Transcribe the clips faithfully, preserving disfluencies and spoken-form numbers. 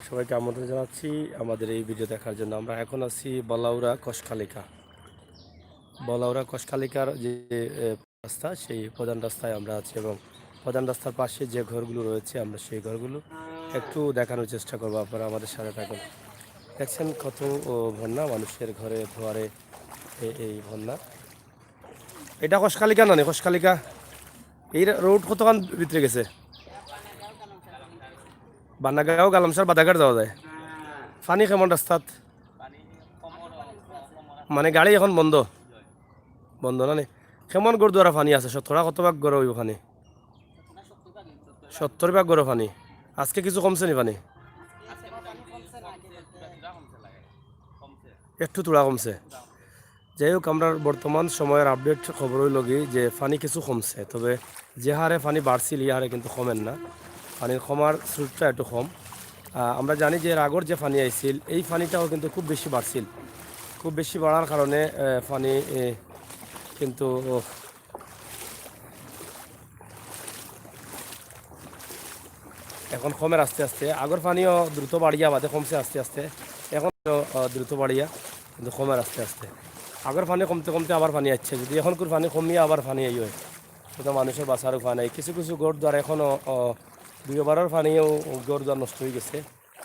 সবাইকে আমন্ত্রণ জানাচ্ছি আমাদের এই ভিডিও দেখার জন্য। আমরা এখন আছি বলাউড়া কসখালিকা। বলাউড়া কসখালিকার যে এ, রাস্তা, সেই প্রধান রাস্তায় আমরা আছি এবং প্রধান রাস্তার পাশে যে ঘরগুলো রয়েছে, আমরা সেই ঘরগুলো একটু দেখানোর চেষ্টা করবো। আপনারা আমাদের সাথে থাকুন। দেখছেন কত ও, বন্যা, মানুষের ঘরে দুয়ারে এ- এই বন্যা। এটা কসখালিকা না নি? কসখালিকা এই রা- রোড কতক্ষণ ভিতরে গেছে? বানাগাঁও, গালামসার, বাদাঘাট যাওয়া যায়। পানি কেমন রাস্তাত? মানে গাড়ি এখন বন্ধ, বন্ধ না নি? কেমন ঘর দুয়ারা পানি আছে? শতকরা কত ভাগ ঘর অইবো পানি? সত্তর ভাগ ঘর পানি। আজকে কিছু কমছে নি পানি? একটু থুড়া কমছে। যাই হোক, আমরা বর্তমান সময়ের আপডেট খবর অইলো গি যে পানি কিছু কমছে, তবে যে হারে পানি বাড়ছিল, ই হারে কিন্তু কমের না। পানির কমার স্রোতটা একটু কম। আহ, আমরা জানি যে এর আগর যে পানি আইছিল, এই পানিটাও কিন্তু খুব বেশি বাড়ছিল। খুব বেশি বাড়ার কারণে আহ, পানি এ, কিন্তু এখন কমের আস্তে আস্তে। আগর পানিও দ্রুত বাড়িয়া বাদে কমছে আস্তে আস্তে। এখন তো, আহ, দ্রুত বাড়িয়া কিন্তু কমের আস্তে আস্তে। আগর পানি কমতে কমতে আবার পানি আইছে। যদি এখনকুর পানি কমিয়া আবার পানি আইয়, তো মানুষের বাঁচার উপায় নাই। কিছু কিছু ঘর দুয়ার এখনো, আহ, দুইবারর পানিও ঘর দুয়ার নষ্ট অই গেছে।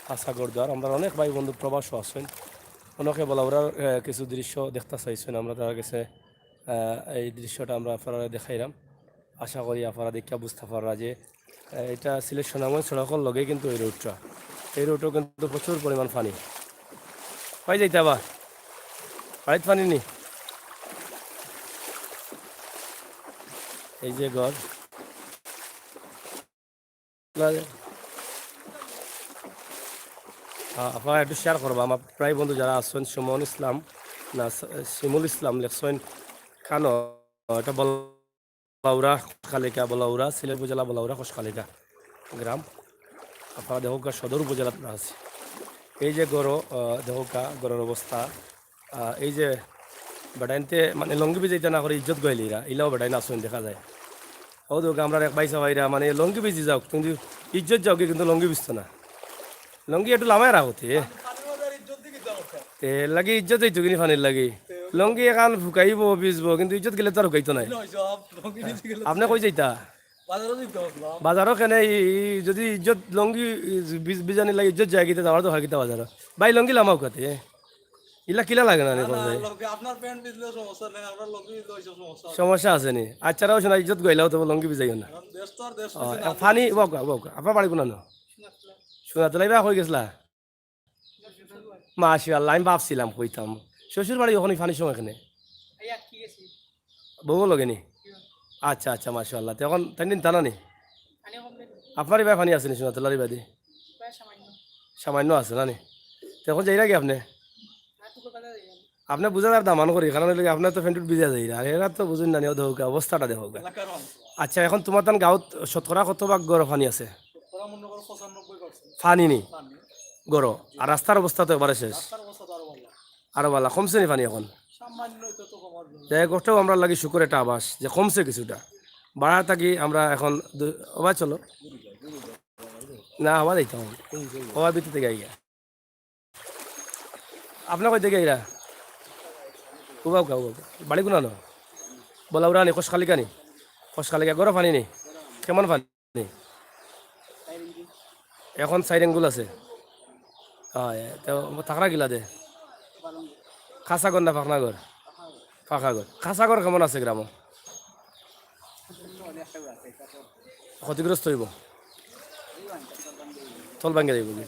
আশা ঘর দুয়ার। আমরা অনেক ভাই বন্ধু প্রবাসও আছেন, অনেকে বলাউড়ার আহ, কিছু দৃশ্য দেখতে চাইছেন। আমরা তার কাছে আহ, এই দৃশ্যটা আমরা আপনারা দেখাইলাম। আশা করি আপনারা দেখিয়া বুঝতে পাররা যে আহ, এটা সিলেট সুনামগঞ্জ সড়কর লগে কিন্তু এই রোডটা, এই রোডও কিন্তু প্রচুর পরিমাণ পানি। পাই যাইতে আবার বাড়িত পানি নি। এই যে ঘর, আ-, আপনারা একটু শেয়ার করবা। আমার প্রায় বন্ধু যারা আছেন, সুমন ইসলাম না, স-, শিমুল ইসলাম লেখছেন, কানো, এটা বলাউড়া কসখালিকা, বলাউড়া, সিলেট উপজেলা বলাউড়া কসখালিকা গ্রাম। আপনারা দেখউক্কা, সদর উপজেলাত আছে। এই যে ঘর, আহ, দেখউক্কা, ঘরর অবস্থা। আহ, এই যে বেটাইন্তে মানে লুঙ্গি ভিজাইতা না করি ইজ্জত গইলিরা, ইলাও বেটাইন আছইন দেখা যায়। অউ দেখউক্কা, আমরার এক ভাই সাব আইরা মানে লুঙ্গি ভিজি যাউক, কিন্তু ইজ্জত যাউক, কিন্তু লুঙ্গি ভিজতো না। লুঙ্গি একটু লামাই রাখতে। তে লাগি ইজ্জত যাইতো কিনি পানির লাগি। লুঙ্গি এখান ফুকাইবো, ভিজবো, কিন্তু ইজ্জত গেলে তো আর ফুকাইতো নায়। আপনে কই যাইতা? বাজারও কেনে ই-, ই-, যদি ইজ্জত লুঙ্গি ই-, ভিজ-, ভিজানি লাগে, ইজ্জত যায় কিতা, যাওয়ার তো হয় কিতা বাজারও। ভাই, লুঙ্গি লামাও কাতে, এ? ইলা কিলা লাগে না নি, না, না, কও ভাই? লুঙ্গি, আপনার প্যান্ট ভিজলেও সমস্যা নেই, আপনার লুঙ্গি ভিজলেও সমস্যা আছে। সমস্যা আছে নি? আচ্ছা, রাও শোনা, ইজ্জত গইলাও তো লুঙ্গি ভিজাইও না। কারণ দেশ তো আর দেশ ও, পানি। পানি, ওয়াক, ওয়াক, ওয়াক। আপনার বাড়ি কোনানো? সোনাতলা। ইবা কই গেছলা? মাশাআল্লাহ, আমি ভাবছিলাম কইতাম। শ্বশুর বাড়ি ওখানে পানির সময় এখানে? বউ লগে নি? আচ্ছা, আচ্ছা, মাশাআল্লাহ। তো এখন তাইন দিন টানা নি? আপনার ইবায় পানি আছে নি সোনাতলার ইবাদি? সামান্য আছে না নি? তো এখন যাইরা কি আপনে? আপনে বুঝা যার দামান করি, কারণ অইলো কি, আপনার তো প্যান্টুত ভিজা যাইরা, আর এরা তো বুঝইন না নি, অউ দেখউক্কা, অবস্থাটা দেখউক্কা। আচ্ছা, এখন তোমার তান গাঁওত শতকরা কত ভাগ ঘর পানি আছে? পানি নি? ঘর। আর রাস্তার অবস্থা তো একবারে শেষ। আরো বালা, কমছে নি পানি এখন? যাই হোক, ওটাও আমরার লাগি শুকর একটা আভাস যে কমছে কিছুটা। বাড়া থাকি আমরা এখন দু-, ওবা চলো। না, ওবা যাইতাম। ওবা ভিতরে থেকে আইয়া। আপনে কই থাকি আইরা? উবাউক্কা, উবাউক্কা। বাড়ি কুনানো? বলাউড়া নি, কসখালিকা নি? কসখালিকা, ঘরো পানি নি? কেমন পানি? নি? এখন চাইর আঙ্গুল আছে। হয়, তো থাকরা কিলা দে? কাঁচা ঘর না পাকনা ঘর? পাকা ঘর। কাঁচা ঘর কেমন আছে গ্রামো? ক্ষতিগ্রস্ত অইবো? তল ভাঙ্গি যাইবো গি?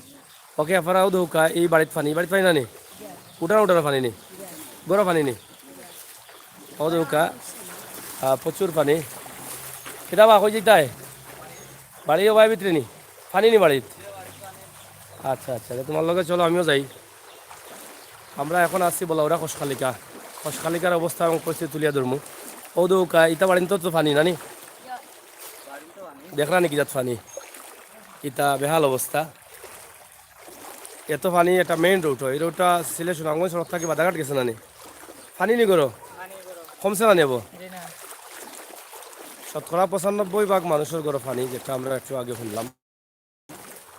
ওকে, আপনারা অউ দেখউক্কা, ই বাড়িত পানি, ই বাড়িত পানি না নি? উঠানো উঠানো পানি নি? ঘরো পানি নি? অউ দেখউক্কা, আহ, প্রচুর পানি। কিতা বা, কই যাইতায়? বাড়ি ওবায় ভিতরে নি? পানি নি বাড়িত? আচ্ছা, আচ্ছা, তে তোমার লগে চলো, আমিও যাই। আমরা এখন আছি বলাউড়া কসখালিকা। কসখালিকার অবস্থা এবং পরিস্থিতি তুলিয়া ধরমু। অউ দেখউক্কা, ইতা বাড়িত তো পানি না নি? দেখরা নি কি জাত পানি? ইতা বেহাল অবস্থা। এত পানি, এটা মেইন রোড হয়। এই রোডটা সিলেট সুনামগঞ্জ সড়ক থাকি বাদাঘাট গেছে না নি? পানি নি ঘরো? কমছে পানি অবো? শতকরা পঁচানব্বই ভাগ মানুষর ঘরো পানি, যেটা আমরা একটু আগে শুনলাম।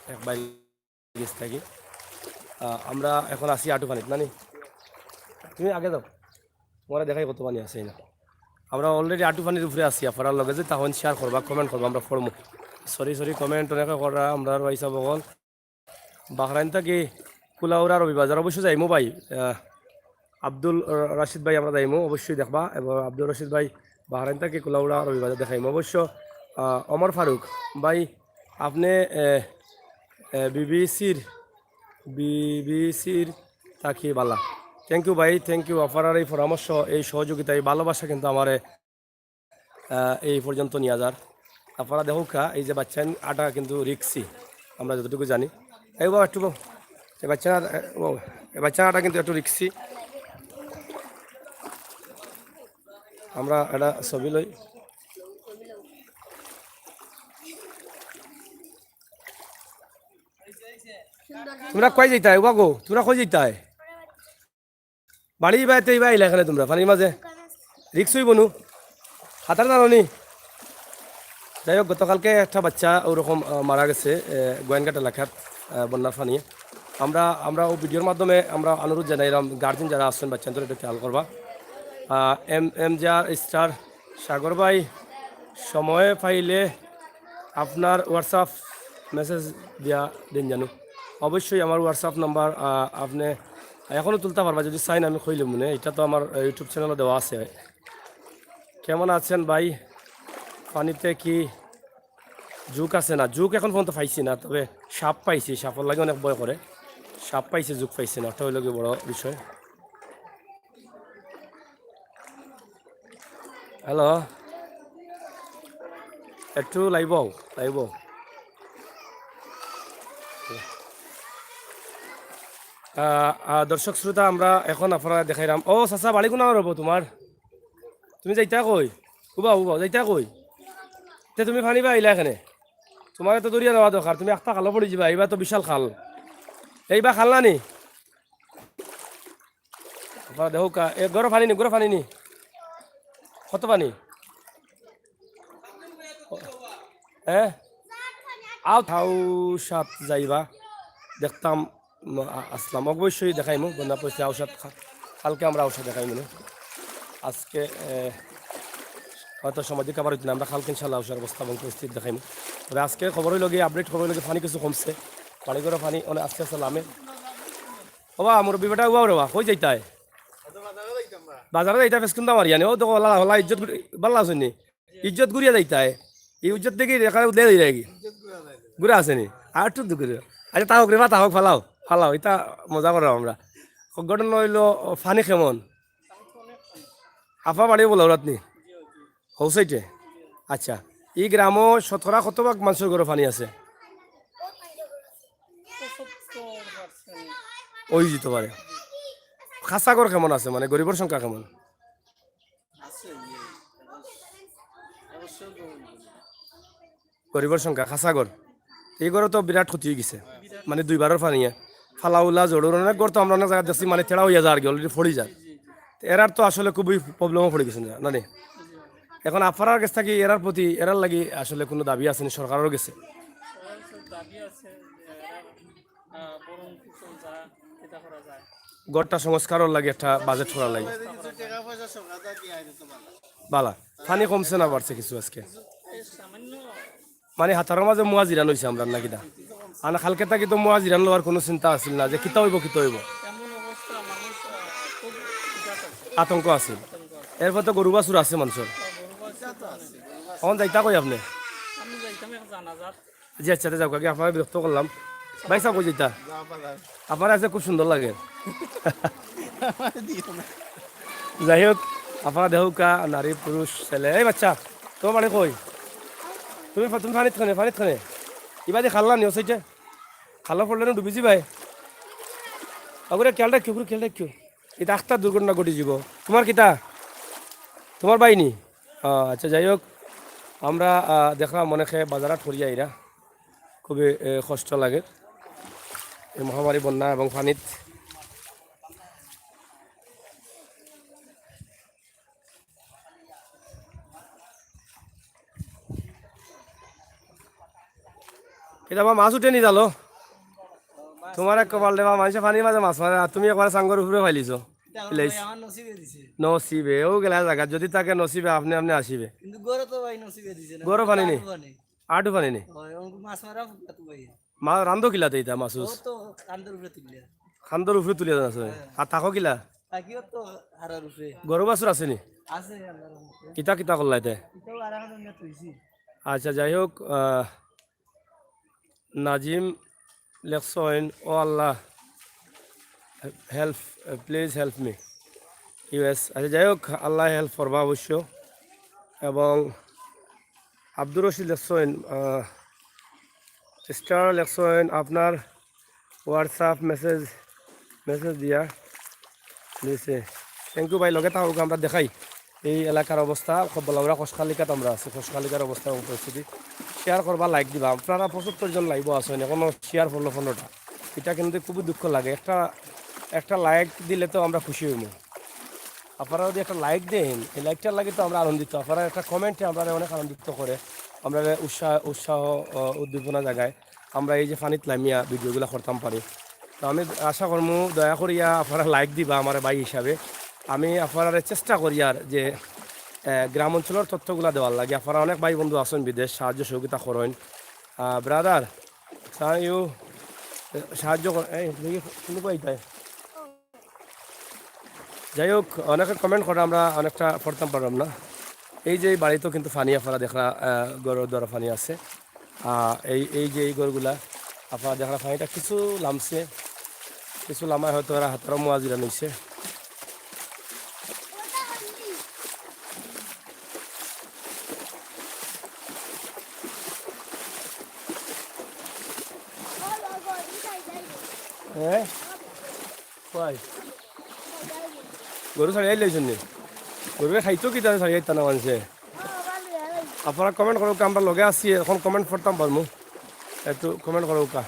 এক ভাই গেছ থাকি। আহ, আমরা এখন আছি আটু পানিত, নানি? তুমি আগে যাও, তোমারে দেখাই কত পানি আছে না। আমরা already আটু পানির উপরে আছি, আপনারার লগে যে তখন share করবা, comment করবা, আমরা পড়মু। Sorry, sorry, comment অনেকে করা, আমরা ভাই সাহেব অকল। বাহরাইন থাকি কুলাউড়া রবি বাজার অবশ্যই যাইমু ভাই। আহ, আব্দুল র-, রশিদ ভাই আমরা যাইমু, অবশ্যই দেখবা। এবং আব্দুল রশিদ ভাই বাহরাইন থাকি কুলাউড়া রবি বাজার দেখাইমু অবশ্য। আহ, ওমর ফারুক ভাই, আপনি, এ, এ, বিবিসির, বিবিসির থাকি বালা। Thank you ভাই, thank you। আপনারার এই পরামর্শ, এই সহযোগিতা, এই ভালোবাসা কিন্তু আমারে, আহ, এই পর্যন্ত নিয়া যার। আপনারা দেখউক্কা, এই যে বাচ্চাইন আটা কিন্তু risky, আমরা যতটুকু জানি। এই বাবা একটু বউ, এই বাচ্চা, ও, এই বাচ্চা আটা কিন্তু একটু risky। আমরা এটা ছবি লই। তোমরা কই যাইতায়? উবা গো, তোমরা কই যাইতায়? বাড়ি ইবাইতে ইবা আইলা এখানে তোমরা, পানির মাঝে? Risk অইবো নু? সাঁতার জানো নি? যাই হোক, গতকালকে একটা বাচ্চা ওরকম, আহ, মারা গেছে, আহ, গোয়াইনঘাট এলাকার, আহ, বন্যার পানিয়ে। আমরা, আমরা ও ভিডিওর মাধ্যমে আমরা অনুরোধ জানাইলাম, গার্জিয়ান যারা আছেন, বাচ্চাদের একটু খেয়াল করবা। আহ, M, M J R star সাগর ভাই, সময় পাইলে আপনার WhatsApp message দিয়া দিন জানো। অবশ্যই আমার WhatsApp নাম্বার, আহ, আপনি এখনও তুলতে পারবা, যদি চাইন আমি কইলে মনে, এটা তো আমার, আহ, YouTube চ্যানেলে দেওয়া আছে। কেমন আছেন ভাই? পানিতে কি জুক আছে না? জুক এখন পর্যন্ত পাইছি না, তবে সাপ পাইছি, সাপর লাগি অনেক ভয় করে। সাপ পাইছি, জুক পাইছি না, ওটা হইল কি বড় বিষয়। হ্যালো, একটু লাইভ আও, লাইভ আও। আহ, আহ, দর্শক শ্রোতা, আমরা এখন আপনারা দেখাইলাম। ও চাচা, বাড়ি কোন হবো তোমার? তুমি যাইতা কই? উবা, উবা, যাইতা কই? তে তুমি পানি পাইলা এখানে? তোমার তো দরিয়া যাওয়া দরকার, তুমি একটা খালো পড়ি যাবা, এইবার তো বিশাল খাল। এইবার খাল না নি? আপনারা দেখউক্কা, এ, গরো পানি নি, গরো পানি নি। কত পানি? হ্যাঁ? আও, আউশাত যাইবা। দেখতাম, উম, আ-, আসলাম। অবশ্যই দেখাইমু, বন্যা পরিস্থিতি আউশাত খা-, কালকে আমরা আউশাত দেখাইমু নে। আজকে, এ, হয়তো সময় দিকে আবার হইতো না, আমরা কালকে ইনশাল্লাহ আউশার অবস্থা এবং পরিস্থিতি দেখাইমু। তবে আজকে খবর হইল গিয়ে, আপডেট খবর হইল গিয়ে, পানি কিছু কমছে। বাড়িঘরো পানি অনেক আস্তে আস্তে লামে। ওবা, মুরব্বি বেটা, উবাও রে বা, কই যাইতায়? বাজারে যাইতায়, ফেসকুন্দা মারি আনি। ও তো হলা, হলা ইজ্জত গুরি-, বালা আছে নি? ইজ্জত গুরিয়া যাইতায়। এই ইজ্জত দেখি দেখা উদলে যাই নাকি? গুড়া আছে নি? আর একটু দূর করে। আচ্ছা, তা হোক রে বা, তা হোক, ফালাও, ফালাও। এটা মজা করাম আমরা। ঘটনা হইল, ও, পানি কেমন? আফা বাড়ি বলো, রাত নি? হৌসাইটে? আচ্ছা। এই গ্রামো শতকরা কত ভাগ মানুষের ঘরো পানি আছে? ওই দিতে পারে। খাসা ঘর কেমন আছে? মানে, গরিবর সংখ্যা কেমন? আছে, ইয়ে, অবশ্য, অবশ্য গরিব। গরিবর সংখ্যা, খাসা ঘর। এই ঘরো তো বিরাট ক্ষতি হয়ে গেছে। মানে, দুইবারর পানিয়ে। ফালাউলা, জড়ুর অনেক ঘর তো আমরা অনেক জায়গা দেখছি, মানে, তেড়া হইয়া যায় আর কি, already পড়ি যায়। জি, জি। তো এরার তো আসলে খুবই প্রবলেমও পড়ে গেছে না, না নি? এখন আপনারার কাছ থাকি এরার প্রতি, এরার লাগি আসলে কোনো দাবি আছে নি সরকারের কাছে? সরকারের কাছে দাবি আছে যে এরা, আহ, বরং কিছু যা, এটা করা যায়। ঘরটা সংস্কারর লাগি একটা বাজেট করার লাগি। কিছু টাকা পয়সা সরকার দিয়ে আইলে তো ভালো। বালা। পানি কমছে না বাড়ছে কিছু আজকে? এই সামান্য মানে, হাতারর মাঝে মুয়া জিরান হইছে আমরার নাকি দা? আর কালকে থাকি তো মুয়া জিরান লওয়ার কোনো চিন্তা আছিল না যে কিতা হইব, কিতা হইব। এমন অবস্থা, মানুষ, আহ, খুব বিপদ আছে। আতঙ্ক আছিল। আতঙ্ক আছে। এরপর তো গরু বাছুর আছে মানুষের। গরু বাছুর তো আছে। এখন যাইতা কই আপনি? আমি যাইতাম এক জানাজাত। জি আচ্ছা, তে যাও, আগে আপনারে বিরক্ত করলাম। ভাই সাহেব, কই যাইতা? আপনারে আজকে খুব সুন্দর লাগে। যাই হোক, আপনারা দেখউক্কা, নারী, পুরুষ, ছেলে। এই বাচ্চা, তোমার বাড়ি কই? তুমি, তুমি পানিত কেনে, পানিত কেনে? ইবাদি খাল না নি, ও সাইডে? খালো পড়লে না ডুবি যাইবায়। ওগুরে খেয়াল রাখিও, ওগুরে খেয়াল রাখিও। এটা একটা দুর্ঘটনা ঘটি যাব। তোমার কিতা? তোমার ভাই নি? আহ, আচ্ছা, যাই হোক, আমরা, আহ, দেখলাম অনেকে বাজারাত করিয়া এরা খুবই, এ, কষ্ট লাগে এই মহামারী বন্যা এবং পানিত। কিতা বা মাছ উঠে নি জালো? তোমার এক কপাল রে বা, মানষে পানির মাঝে মাছ মারে, আর তুমি একবারে চাঙ্গর উপরে ফালাইছো। ইটা আমার প্লিজ। ভাই আমার নসিবে দিছে। নসিবে, ও গেলা জাগাত। যদি থাকে নসিবে, আপনে আপনে আসিবে। কিন্তু গরো তো ভাই নসিবে দিছে না। গরো পানি নি? আটু পানি। আটু পানি নি? হয়, ওরকম মাছ মারা ফুটলা তো ভাই। মা, রান্ধো কিলাতে ইতা মাছ উছ? ও তো কান্দর উপরে তুলিয়া। কান্দর উপরে তুলিয়া জানো? হ্যাঁ। আর থাকো কিলা? থাকিও তো হারার উপরে। গরু বাছুর আছে নি? আছে আল্লাহর রহমতে। কিতা কিতা করলা ইতে? ইটাও আর এখন আমরা তুইছি। আচ্ছা, যাই হোক, আহ, নাজিম লেখছইন, "ও আল্লাহ, help, please help me, US." আচ্ছা, যাই হোক, আল্লাহ হেল্প করবা অবশ্য। এবং আব্দুর রশিদ লেখছইন, আহ, স্টার লেখছইন, "আপনার WhatsApp মেসেজ, মেসেজ দিয়া দিছে।" থ্যাংক ইউ ভাই, লগে থাকো, আমরা দেখাই এই এলাকার অবস্থা। বলাউড়া কষখালিকাত আমরা আছি, কষখালিকার অবস্থা এবং পরিস্থিতি। শেয়ার করবা, লাইক দিবা। আপনারা পঁচাত্তর জন লাইভও আছেন, এখনো শেয়ার করলো পনেরোটা। এটা কিন্তু খুবই দুঃখ লাগে। একটা, একটা লাইক দিলে তো আমরা খুশি হইব। আপনারা যদি একটা লাইক দেন, এই লাইকটার লাগে তো আমরা আনন্দিত। আপনারা একটা কমেন্টে আমরা অনেক আনন্দিত করে, আমরা উৎসাহ, উৎসাহ, আহ, উদ্দীপনা জাগায়। আমরা এই যে পানিত লামিয়া ভিডিওগুলা করতাম পারি। তো আমি আশা করমু দয়া করিয়া আপনারা লাইক দিবা আমার ভাই হিসাবে। আমি আপনারারে চেষ্টা করি আর যে, আহ, গ্রাম অঞ্চলের তথ্যগুলা দেওয়ার লাগি। আপনারা অনেক ভাই বন্ধু আছেন বিদেশ, সাহায্য সহযোগিতা করেন। আহ, ব্রাদার, can you, আহ, সাহায্য কর, এই, দেখি, কোন কইতায়? যাই হোক, অনেকে কমেন্ট করে, আমরা অনেকটা পড়তাম পারলাম না। এই যে এই বাড়িতেও কিন্তু পানি আপনারা দেখরা, আহ, ঘরর দ্বারা পানি আছে। আহ, এই, এই যে এই ঘরগুলা আপনারা দেখরা, পানিটা কিছু লামছে, কিছু লামায় হয়তো এরা হাতারও মুয়াজিরা নিছে। হ্যাঁ, কই? গরু ছাড়িয়া আইলাইছইন নি? গরুরে খাইতো কিতা ছাড়িয়া আইতা না মানষে? আপনারা কমেন্ট করউক্কা, আমরা লগে আছি, এখন কমেন্ট পড়তাম পারমু। একটু কমেন্ট করউক্কা।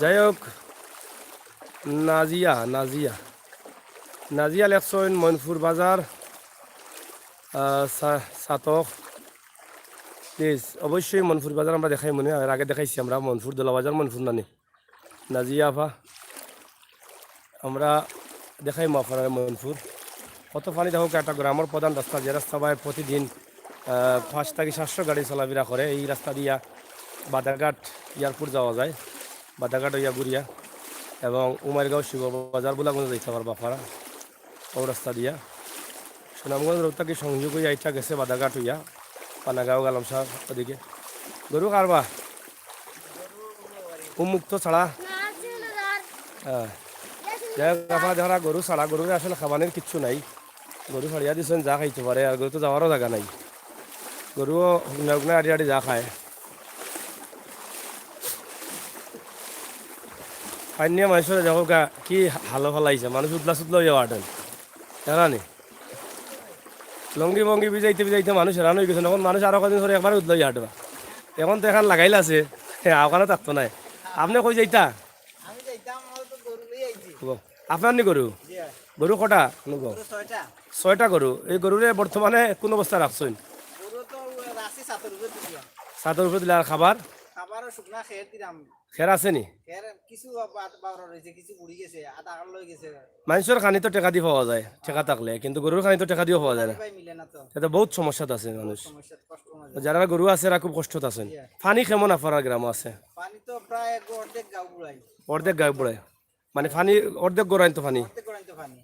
যাই হোক, নাজিয়া, নাজিয়া, নাজিয়া লেখছইন মইনপুর বাজার, আহ, সা-, সাতক। প্লিজ, অবশ্যই মইনপুর বাজার আমরা দেখাইমু নে, এর আগে দেখাইছি আমরা মইনপুর, দোলা বাজার মইনপুর নানি। নাজিয়া আফা, আমরা দেখাইমু আপনারারে মইনপুর। কত পানি দেখউক্কা, একটা গ্রামর প্রধান রাস্তা, যে রাস্তা বায় প্রতিদিন, আহ, পাঁচ থাকি সাতশো গাড়ি চলাফেরা করে। এই রাস্তা দিয়া বাদাঘাট এয়ারপোর্ট যাওয়া যায়, বাদাঘাট অইয়া ঘুরিয়া, এবং উমারগাঁও শিব বাজার বুলাগঞ্জ যাইতা পারবা আপনারা। ও রাস্তা দিয়া সুনামগঞ্জ রোড থাকি সংযোগ অইয়া ইটা গেছে বাদাঘাট অইয়া পানাগাঁও গালামশাহ ওদিকে। গরু কারবা? উন্মুক্ত ছাড়া। হ্যাঁ। যাই হোক, আপনারা দেখরা গরু ছাড়া, গরুরে আসলে খাবানির কিচ্ছু নাই। গরু ছাড়িয়া দিছইন, যা খাইতো পারে, আর গরু তো যাওয়ারও জাগা নাই। গরুও হুগনা হুগনা আড়ি আড়ি যা খায়। পানিয়ে মানষরে দেখউক্কা কি হালো ফালাইছে, মানুষ উদলা সুদলা অইয়া আটইন, জানা নি? লুঙ্গি মঙ্গি ভিজাইতে ভিজাইতে মানুষ হেরান অইগেছে, এখন মানুষ আরো কয়দিন পরে একবারে উদলা অইয়া আটবা। এখন তো এখান লাগাইল আছে, হ্যাঁ, ওখানে থাকতো নায়। আপনে কই যাইতা? আমি যাইতাম, আমার তো গরু লই আইছি। ও, আপনার নি গরু? জি হ্যাঁ। গরু কটা? কোন গো? গরু ছয়টা। ছয়টা গরু। এই গরুরে বর্তমানে কোন অবস্থা রাখছইন? গরু তো রাখছি ছাদর উপরে তুলিয়া। ছাদর উপরে তুলিয়া, আর খাবার? খাবারও শুকনা খের দিলাম। খের আছে নি? খের কিছু বা-, বাউরা রইছে, কিছু বুড়ি গেছে, আধা কাল লই গেছে। মানষর খানি তো টেকা দি পাওয়া যায়, টেকা থাকলে, কিন্তু গরুর খানি তো টেকা দিও পাওয়া যায় না। ভাই মিলে না তো। এটা বহুত সমস্যাত আছে মানুষ। সমস্যা, কষ্ট মাঝে। যারা গরু আছে, এরা খুব কষ্টত আছেন। জি। পানি কেমন আপনারার গ্রামো আছে? পানি তো প্রায় অর্ধেক গাঁও বুড়াই। অর্ধেক গাঁও বুড়াই। মানে পানি অর্ধেক গড়াইন তো পানি। অর্ধেক গড়াইন তো পানি।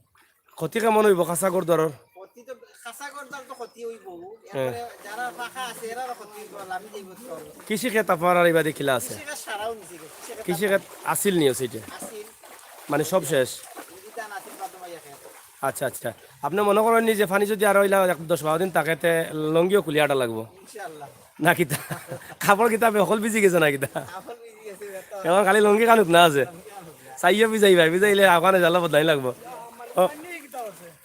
ক্ষতি কেমন অইবো খাসা ঘর দুয়ারর? ক্ষতি তো, খাসা ঘর দুয়ার তো ক্ষতি অইবো। হ্যাঁ। এরপরে যারা পাকা আছে, এরারও ক্ষতি অইবো, লামি যাইবো তো। কৃষি ক্ষেত আপনারার ইবাদি কিলা আছে? কৃষি ক্ষেত সারাও নিছে গো। কৃষি ক্ষেত কৃষি আর ক্ষেত আছিল নি ও side-এ? আছিল। মানে সব শেষ? এই ধান আছিল, বাদ মাইয়া ক্ষেত। আচ্ছা, আচ্ছা। আপনে মনো করইন নি যে পানি যদি আরো অইলা এক দশ বারো দিন থাকে, তে লুঙ্গিও খুলিয়া আটা লাগবো? ইনশাআল্লাহ। না কিতা? কাপড় কিতা হকল ভিজি গেছে না কিতা? কাপড় ভিজি গেছে, এবার তো এখন খালি লুঙ্গি খান হুকনা আছে। লুঙ্গি খান হুকনা। চাইও ভিজাইবা, ভিজাইলে আফগানে জ্বালা বদলাই লাগবো। ও,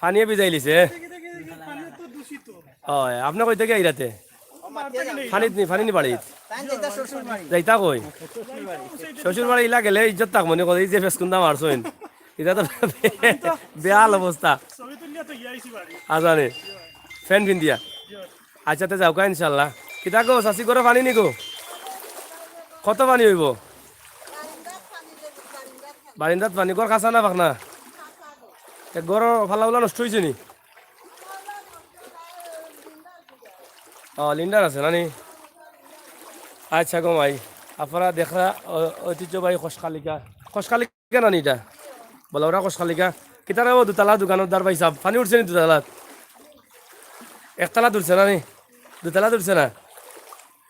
পানিয়ে ভিজাইলিছে। হয়, আপনে কই থাকি আইরাতে? পানিত নি, পানি নি বাড়িত। তাই যেটা শ্বশুর বাড়ি। যাইতা কই? শ্বশুর বাড়ি ইলা গেলে ইজ্জত থাকবো নি, কই যে ফেসকুন্দা মারছইন। ইটা তো বেহাল অবস্থা। ছবি তুলিয়া তো গিয়া আইছি বাড়ি। আজানে। ফ্যান পিন্দিয়া। আচ্ছা, তে যাউক্কা ইনশাআল্লাহ। কিতা গো, চাচি, ঘরো পানি নি গো? কত পানি অইবো? বারিন্দাত পানি, ঘর খাসা না পাকনা? তে ঘরো ফাল্লা-উল্লা নষ্ট অইছে নি? ও, লিন্ডার আছে না নি? আচ্ছা গো মাই, আপনারা দেখরা, অ-, ঐতিহ্যবাহী খসকালিকা। খসকালিকা না নি ইটা? বলাউরা খসকালিকা। কিতা রে ও দুতালা দোকানদার ভাইসাব, পানি উঠছে নি দুতালাত? একতালাত উঠছে না নি? দুতালাত উঠছে না?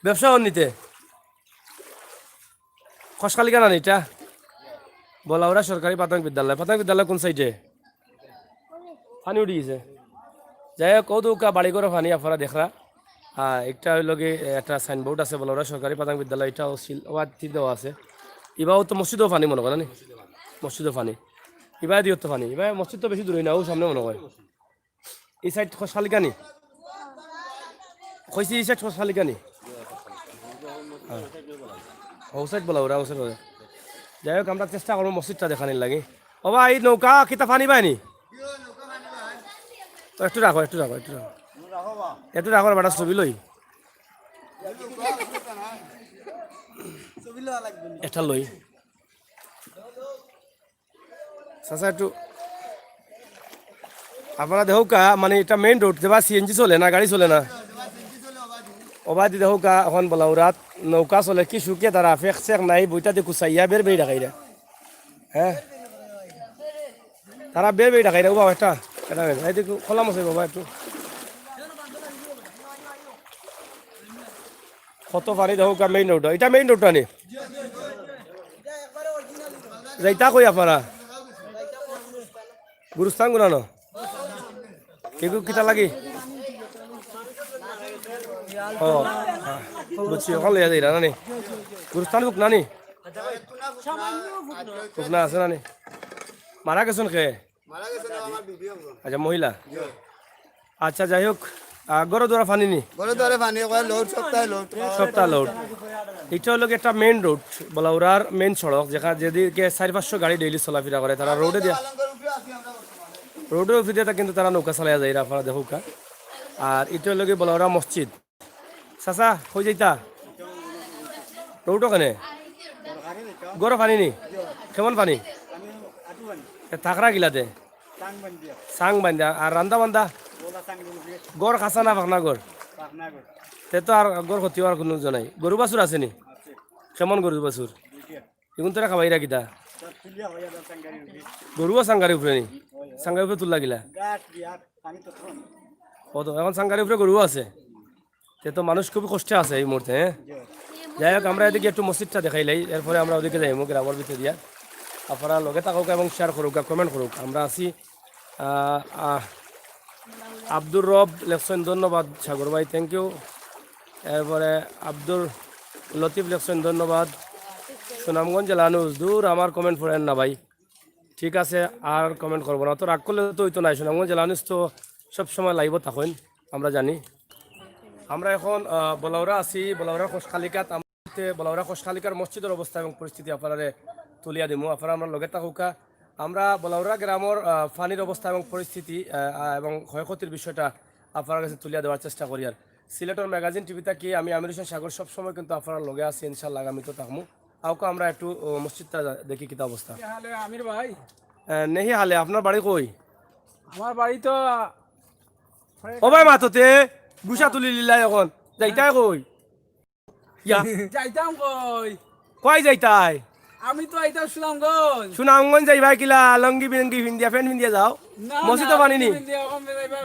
ব্যবসা অর নি তে? খসকালিকা না নি ইটা? বলাউরা সরকারি প্রাথমিক বিদ্যালয়। প্রাথমিক বিদ্যালয় কুন সাইডে? পানি উঠি গেছে। যাই হোক, অউ দেউক্কা বাড়িঘরো পানি আপনারা দেখরা। আর একটা অইলো গি, একটা সাইনবোর্ড আছে, বলাউরা সরকারি প্রাথমিক বিদ্যালয়, ইটাও সিল, ওবায়দি দেওয়া আছে। ইবায়ও তো মসজিদো পানি মনো কয় না নি? মসজিদো পানি। ইবায়দিও তো পানি। ইবায় মসজিদ তো বেশি দূরই না, অউ সামনে মনো কয়। ই সাইড খসকালিকা নি? কইছি ই সাইড খসকালিকা নি? হ্যাঁ। অউ সাইড বলাউরা, অউ সাইড বলাউরা। যাই হোক, আমরা চেষ্টা করমু মসজিদটা দেখানির লাগি। ও ভাই, ই নৌকা কিতা পানি বায় নি? একটু রাখো, একটু রাখো, একটু রাখো। একটু রাখো, বেটা, ছবি লই। একটা লই। চাচা, একটু আপনারা দেখউক্কা, মানে, ইটা মেইন রোড, যেবায় সিএনজি চলে না, গাড়ি চলে না। ওবায়দি দেখউক্কা, অখন বলাউরাত নৌকা চলে, কি সুখে তারা, ফেক-সেক নাই, বইটা দেখু চাইয়া বের বেই ডাকাইরা। হ্যাঁ? তারা বের বেই ডাকাইরা, ও বাবা, একটা, একটা বের। এই দেখো, খোলা মশাই বাবা, একটু। কত পানি দেখউক্কা মেইন রোড, ইটা মেইন রোড না নি? যাইতা কই আপনারা? গুরুস্থান গুনানো? এগু কিতা লাগি? ও, হ্যাঁ, বুঝছি, অখন লইয়া যাইরা না নি? গুরুস্থান ফুকনা নি? ফুকনা আছে না নি? মারা গেছইন কে? আচ্ছা, মহিলা। আচ্ছা, যাই হোক, আহ, ঘরো দুয়ারো পানি নি? ঘরো দুয়ারো পানি, কয় লোড, সপ্তাহে লোড। সপ্তাহে লোড। ইটা অইলো গি একটা মেইন রোড, বলাউরার মেইন সড়ক, যেখান, যেদিকে চাইর পাঁচশো গাড়ি ডেইলি চলাফিরা করে, তারা রোডে দিয়া, রোডর উপরে দিয়া কিন্তু তারা নৌকা চালাইয়া যাইরা, আপনারা দেখউক্কা। আর ইটা অইলো গি বলাউরা মসজিদ। চাচা, কই যাইতা? রোডো কেনে? ঘরো পানি নি? কেমন পানি? এ, থাকরা কিলাতে? চাং বান্ধা। আর রান্দা বান্দা? ঘর খাসা না পাকনা ঘর? তে তো আর ঘর ক্ষতি অওয়ার কুনু ইয়ে নাই। গরু বাছুর আছে নি? কেমন গরু বাছুর? ইগুন তোরা খাবাইরা কিতা? গরুও চাঙ্গারির উপরে নি? চাঙ্গারির উপরে তুললা কিলা? ও তো, অখন চাঙ্গারির উপরে গরুও আছে। তে তো মানুষ খুবই কষ্টে আছে এই মুহূর্তে, হ্যাঁ? যাই হোক, আমরা এদিকে একটু মসজিদটা দেখাইলাই, এরপরে আমরা ওদিকে যাইমু গ্রামর ভিতর দিয়া। আপনারা লগে থাকউক্কা এবং শেয়ার করউক্কা, কমেন্ট করউক্কা। আমরা আছি, আহ, আহ, আব্দুর রব লেখছইন, ধন্যবাদ সাগর ভাই, থ্যাংক ইউ। এরপরে আব্দুর লতিফ লেখছইন, ধন্যবাদ। সুনামগঞ্জ জেলা নিউজ, দূর, আমার কমেন্ট পড়েন না ভাই। ঠিক আছে, আর কমেন্ট করবো না, তো রাগ করলে তো অইতো নায়। সুনামগঞ্জ জেলা নিউজ তো সবসময় লাইভও থাকইন, আমরা জানি। আমরা এখন, আহ, বলাউরা আছি, বলাউরা খসকালিকাত। আমরা বলাউরা খসকালিকার মসজিদর অবস্থা এবং পরিস্থিতি আপনারারে তুলিয়া দিমু। আপনারা আমরার লগে থাকউক্কা। আমরা বলাউরা গ্রামর, আহ, পানির অবস্থা এবং পরিস্থিতি, আহ, আহ, এবং ক্ষয়ক্ষতির বিষয়টা আপনারার গেছে তুলিয়া দেওয়ার চেষ্টা করিয়ার। সিলেটর ম্যাগাজিন টিভি থাকি আমি আমির হোসেন সাগর, সবসময় কিন্তু আপনারার লগে আছি, ইনশাআল্লাহ আগামীতেও থাকমু। আউক্কা আমরা একটু, ও, মসজিদটা যা-, দেখি কিতা অবস্থা। কি হালে আমির ভাই? আহ, নেহি হালে, আপনার বাড়ি কই? আমার বাড়ি তো ও ভাই, মাততে গুসা তুলি লিলাই অখন। যাইতায় কই? ইয়া। যাইতাম কই? কই যাইতায়? আমি তো আইতাম সুনামগঞ্জ। সুনামগঞ্জ যাইবায় কিলা? লুঙ্গি বিলুঙ্গি ফিন্দিয়া, প্যান্ট ফিন্দিয়া যাও। না, মসজিদো না, পানি নি? ফিন্দিয়া অখন যাইবা,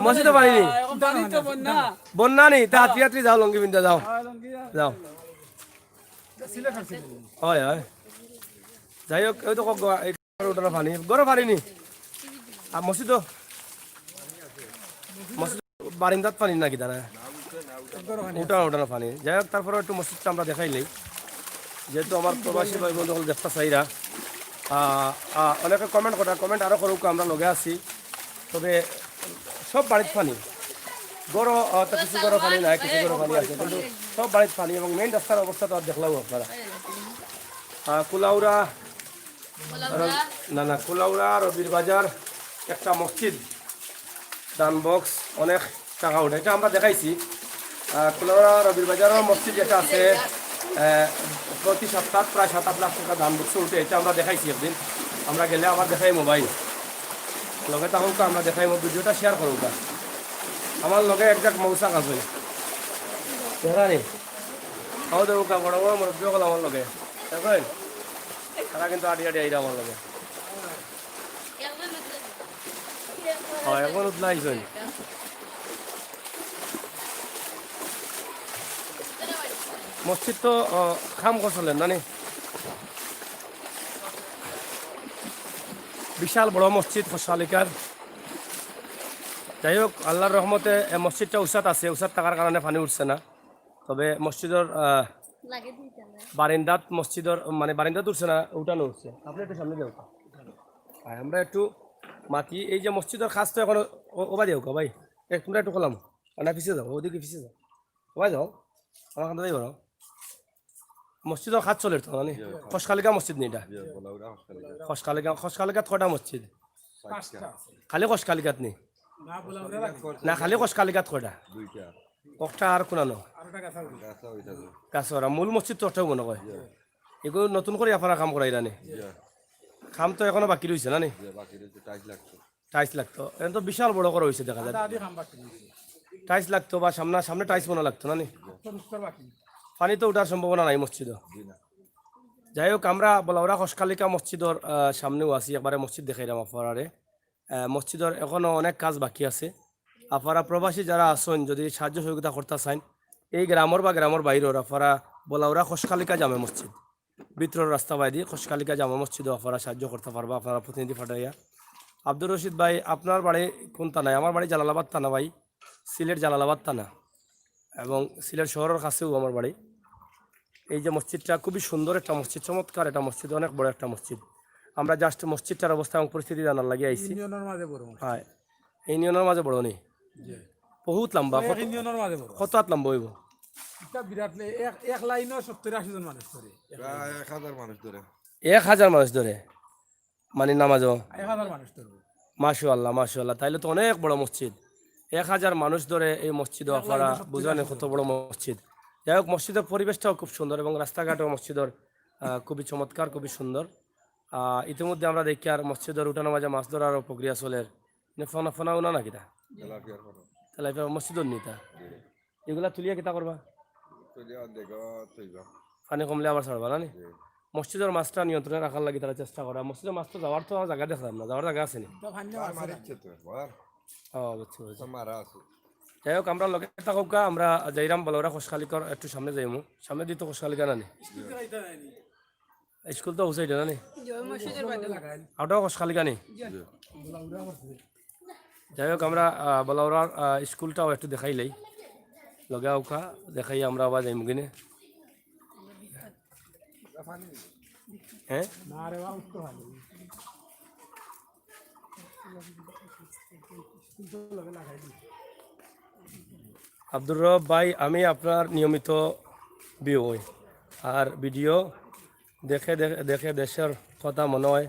মসজিদো পানি নি? অখন পানি তো বন্যা। বন্যা নি? তে হাতরি হাতরি যাও, লুঙ্গি ফিন্দিয়া যাও। হ্যাঁ, লুঙ্গি যাও। যাও। হয়, হয়। যাই হোক, ওই তো কক-, এই ঘরো উঠানো পানি, ঘরো পানি নি? আর মসজিদো? মসজিদ বারিন্দাত পানি নাকি দাঁড়ায়? উঠানো, উঠানো পানি। যাই হোক, তারপরে একটু মসজিদটা আমরা দেখাইলাই। যেহেতু আমার প্রবাসী ভাই বন্ধু অকল দেখতা চাইরা। আহ, আহ, অনেকে কমেন্ট করা, কমেন্ট আরো করউক্কা, আমরা লগে আছি। তবে সব বাড়িত পানি। ঘরো, আহ, তো কিছু ঘরো পানি নাই, কিছু ঘরো পানি আছে। কিন্তু সব বাড়িত পানি এবং মেইন রাস্তার অবস্থা তো আর দেখলাও আপনারা। আহ, কুলাউড়া, না, না, কুলাউড়া, রবির বাজার, একটা মসজিদ, দান বক্স, অনেক টাকা উঠে, এটা আমরা দেখাইছি। আহ, কুলাউড়া রবির বাজারর মসজিদ যেটা আছে, আহ, প্রতি সপ্তাহ প্রায় সাত আট লাখ টাকা দান বক্স উঠে, এটা আমরা দেখাইছি একদিন। আমরা গেলে আবার দেখাইমু ভাই, লগে থাকউক্কা, আমরা দেখাইমু, ভিডিওটা শেয়ার করউক্কা। আমার লগে একজাক মৌসাক আছে, চেহারা নেই, খাওয়া দাওয়া বড় বড় মুরব্বী অকল আমার লগে, দেখইন, তারা কিন্তু আটি আটি আইরা আমার লগে। হয়, এখন উতলা আইছইন। মসজিদ তো, আহ, কাম করছলেন, না নি? বিশাল বড় মসজিদ খসকালিকার। যাই হোক, আল্লাহর রহমতে এ মসজিদটা উচাত আছে, উচাত থাকার কারণে পানি উঠছে না। তবে মসজিদর, আহ, বারিন্দাত মসজিদর, মানে, বারিন্দাত উঠছে না, উঠানো উঠছে। আপনি একটু সামনে যাও। আর আমরা একটু মাতি, এই যে মসজিদর কাজ তো এখন ও-, ওবা দিও ভাই, এক তোমরা একটু কলাম, না পিছিয়ে যাও, ওদিকে পিছিয়ে যাও, ওবা যাও, আমার কাছে যাই বলো। মসজিদর কাজ চলের তো, মানে, জি, জি। খসকালিকা মসজিদ নি এটা? জি, বলাউরা খসকালিকা। খসকালিকা, খসকালিকাত কয়টা মসজিদ? পাঁচটা। খালি খসকালিকাত নি? না, বলাউরা লাগে। না, খালি খসকালিকাত কয়টা? দুইটা। একটা আর কোনানো? আর একটা গাছা উঠে। গাছা উঠে। গাছরা, মূল মসজিদ তো ওটাও মনে হয়। জি। এগুলো নতুন করি আপনারা কাম করাইরা নি? জি। কাম তো এখনো বাকি রইছে না নি? জি, বাকি রইছে, টাইলস লাগছে। টাইলস লাগতো, এখন তো বিশাল বড় করা হইছে দেখা যায়। আধা আধি কাম বাকি রইছে। টাইলস লাগতো বা সামনে, সামনে টাইলস বানা লাগতো না নি? পরিষ্কার বাকি। পানি তো উঠার সম্ভাবনা নাই মসজিদও। জি না। যাই হোক, আমরা বলাউরা খসকালিকা মসজিদর, আহ, সামনেও আছি, একবারে মসজিদ দেখাইরাম আপনারারে। আহ, মসজিদর এখনো অনেক কাজ বাকি আছে। আপনারা প্রবাসী যারা আছেন, যদি সাহায্য সহযোগিতা করতে চান, এই গ্রামর বা গ্রামর বাইরের, আপনারা বলাউরা খসকালিকা জামে মসজিদ, ভিতরর রাস্তা বাইদি খসকালিকা জামে মসজিদও আপনারা সাহায্য করতে পারবা, আপনারা প্রতিনিধি পাঠাইয়া। আব্দুর রশিদ ভাই, আপনার বাড়ি কোন থানায়? আমার বাড়ি জালালাবাদ থানা ভাই, সিলেট জালালাবাদ থানা, এবং সিলেট শহরের কাছেও আমার বাড়ি। এই যে মসজিদটা খুবই সুন্দর একটা মসজিদ, চমৎকার একটা মসজিদ, অনেক বড় একটা মসজিদ। আমরা just মসজিদটার অবস্থা এবং পরিস্থিতি জানার লাগি আইছি। ইউনিয়নের মাঝে বড় মসজিদ। হ্যাঁ, ইউনিয়নের মাঝে বড় নি? জি। বহুত লম্বা, এক কত, ইউনিয়নের মাঝে বড়। কত হাত লম্বা হইব? এটা বিরাট লে-, এক, এক লাইনও সত্তর আশি জন মানুষ ধরে। প্রায় এক হাজার মানুষ ধরে। এক হাজার মানুষ ধরে? মানে নামাজও? এক হাজার মানুষ ধরে। মাশাআল্লাহ, মাশাআল্লাহ, তাইলে তো অনেক বড় মসজিদ। এক হাজার মানুষ ধরে এই মসজিদও এক আপনারা লাইনও সত্তর বুঝেন আশি কত জন। বড় মসজিদ। যাই হোক, মসজিদের পরিবেশটাও খুব সুন্দর এবং রাস্তাঘাটও মসজিদের, আহ, খুবই চমৎকার, খুবই সুন্দর। আহ, ইতিমধ্যে আমরা দেখি আর মসজিদের উঠানো মাঝে মাছ ধরারও প্রক্রিয়া চলের। নে ফোনা, ফোনা উনা নাকি তা? তেলাপিয়ার ফোনা। তেলাপিয়া মসজিদর নিতা। জি। এগুলা তুলিয়া কিতা করবা? তুলিয়া দেখো, তুইবা। পানি কমলে আবার ছাড়বা না নি? জি। মসজিদর মাছটা নিয়ন্ত্রণে রাখার লাগি তারা চেষ্টা করা। মসজিদর মাছ তো যাওয়ার তো আর জাগা দেখলাম না, যাওয়ার জাগা আছে নি? তো পানি তার আছে মারিচ্ছে না। তো একবার। ও, বুঝছি, বুঝছি। তো মারা আছে। যাই হোক, আমরা লগে থাকউক্কা, আমরা যাইরাম বলাউরা খসকালিকার একটু সামনে যাইমু। সামনে দিতো খসকালিকা না নি? স্কুল তো অউ সাইডে না নি? জি, ওই মসজিদের বাড়ি। ওটাও খসকালিকা নি? জি। যাই হোক, আমরা, আহ, বলাউরার, আহ, স্কুলটাও একটু দেখাইলাই। লগে আউক্কা, দেখাই আমরা আবার যাইমু কিনে। হ্যাঁ? আব্দুর রব ভাই, আমি আপনার নিয়মিত ভিউ হই, আর ভিডিও দেখে, দেখে, দেখে দেশের কথা মনে হয়,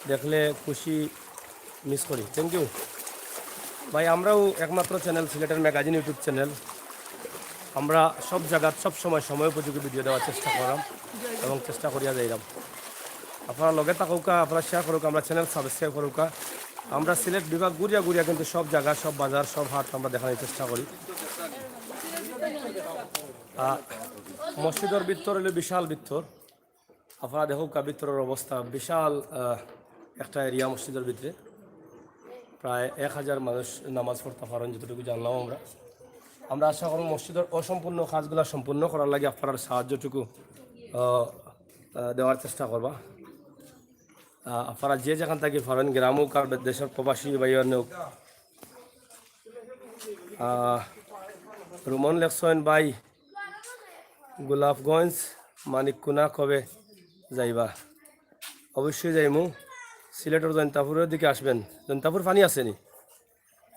দেখলে খুশি মিস করি। Thank you ভাই। আমরাও একমাত্র চ্যানেল, সিলেটের ম্যাগাজিন YouTube চ্যানেল, আমরা সব জায়গাত সব সময় সময় উপযোগী ভিডিও দেওয়ার চেষ্টা করলাম এবং চেষ্টা করিয়া যাইলাম। আপনারা লগে থাকউক্কা, আপনারা শেয়ার করউক্কা, আমরা চ্যানেল সাবস্ক্রাইব করউক্কা। আমরা সিলেট বিভাগ ঘুরিয়া ঘুরিয়া কিন্তু সব জায়গা, সব বাজার, সব হাট আমরা দেখানোর চেষ্টা করি। আহ, মসজিদর ভিতর হইল বিশাল ভিতর। আপনারা দেখউক্কা ভিতরর অবস্থা, বিশাল, আহ, একটা এরিয়া মসজিদর ভিতরে। প্রায় এক হাজার মানুষ নামাজ পড়তা পারইন, যতটুকু জানলাম আমরা। আমরা আশা করমু মসজিদর অসম্পূর্ণ কাজগুলা সম্পূর্ণ করার লাগি আপনারার সাহায্যটুকু, আহ, আহ, দেওয়ার চেষ্টা করবা। আহ, আপনারা যে যেখান থাকি পারইন, গ্রাম হউক আর দেশের প্রবাসী ভাই অন্য হউক। আহ, রুমন লেখছইন ভাই, গোলাপগঞ্জ, মানিককুনা কবে যাইবা? অবশ্যই যাইমু। সিলেটর জৈন্তাপুরের দিকে আসবেন। জৈন্তাপুর পানি আছে নি?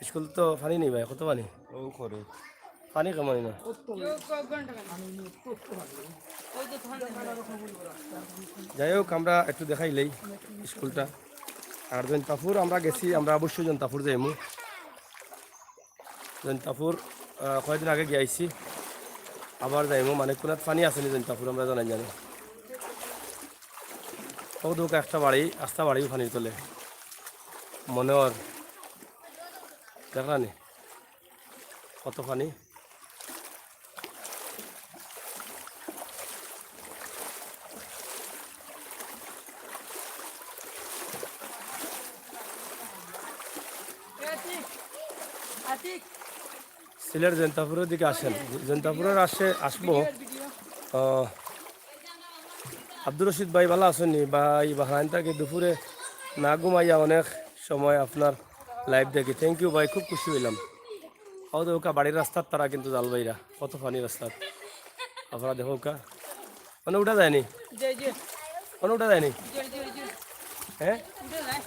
স্কুল তো পানি নেই ভাই, কত পানি? ও করে। পানি কেমন না? যাই হোক, আমরা একটু দেখাইলাই স্কুলটা। আর জৈন্তাপুর আমরা গেছি, আমরা অবশ্যই জৈন্তাপুর যাইমু। জৈন্তাপুর, আহ, কয়দিন আগে গিয়া আইছি, আবার যাইমু। মানে কুনাত পানি আছে নি জৈন্তাপুর, আমরা জানাই জানি। অউ দেখউক্কা একটা বাড়ি, আস্তা বাড়িও পানির তলে। মনে অর, দেখরা নি কত পানি। সিলেট জৈন্তাপুরের দিকে আসেন, জৈন্তাপুরের আসে আসবো। আহ, আব্দুর রশিদ ভাই, ভালা আছইন নি? ভাই, বাহরাইন থাকি দুপুরে না ঘুমাইয়া অনেক সময় আপনার live দেখি। Thank you ভাই, খুব খুশি অইলাম। অউ দেখউক্কা বাড়ির রাস্তাত তারা কিন্তু জাল বাইরা, কত পানি রাস্তাত। আপনারা দেখউক্কা, মানে উঠা যায়নি, জি, জি। মানে উঠা যায়নি। জি, জি, জি। হ্যাঁ, উঠা যায়।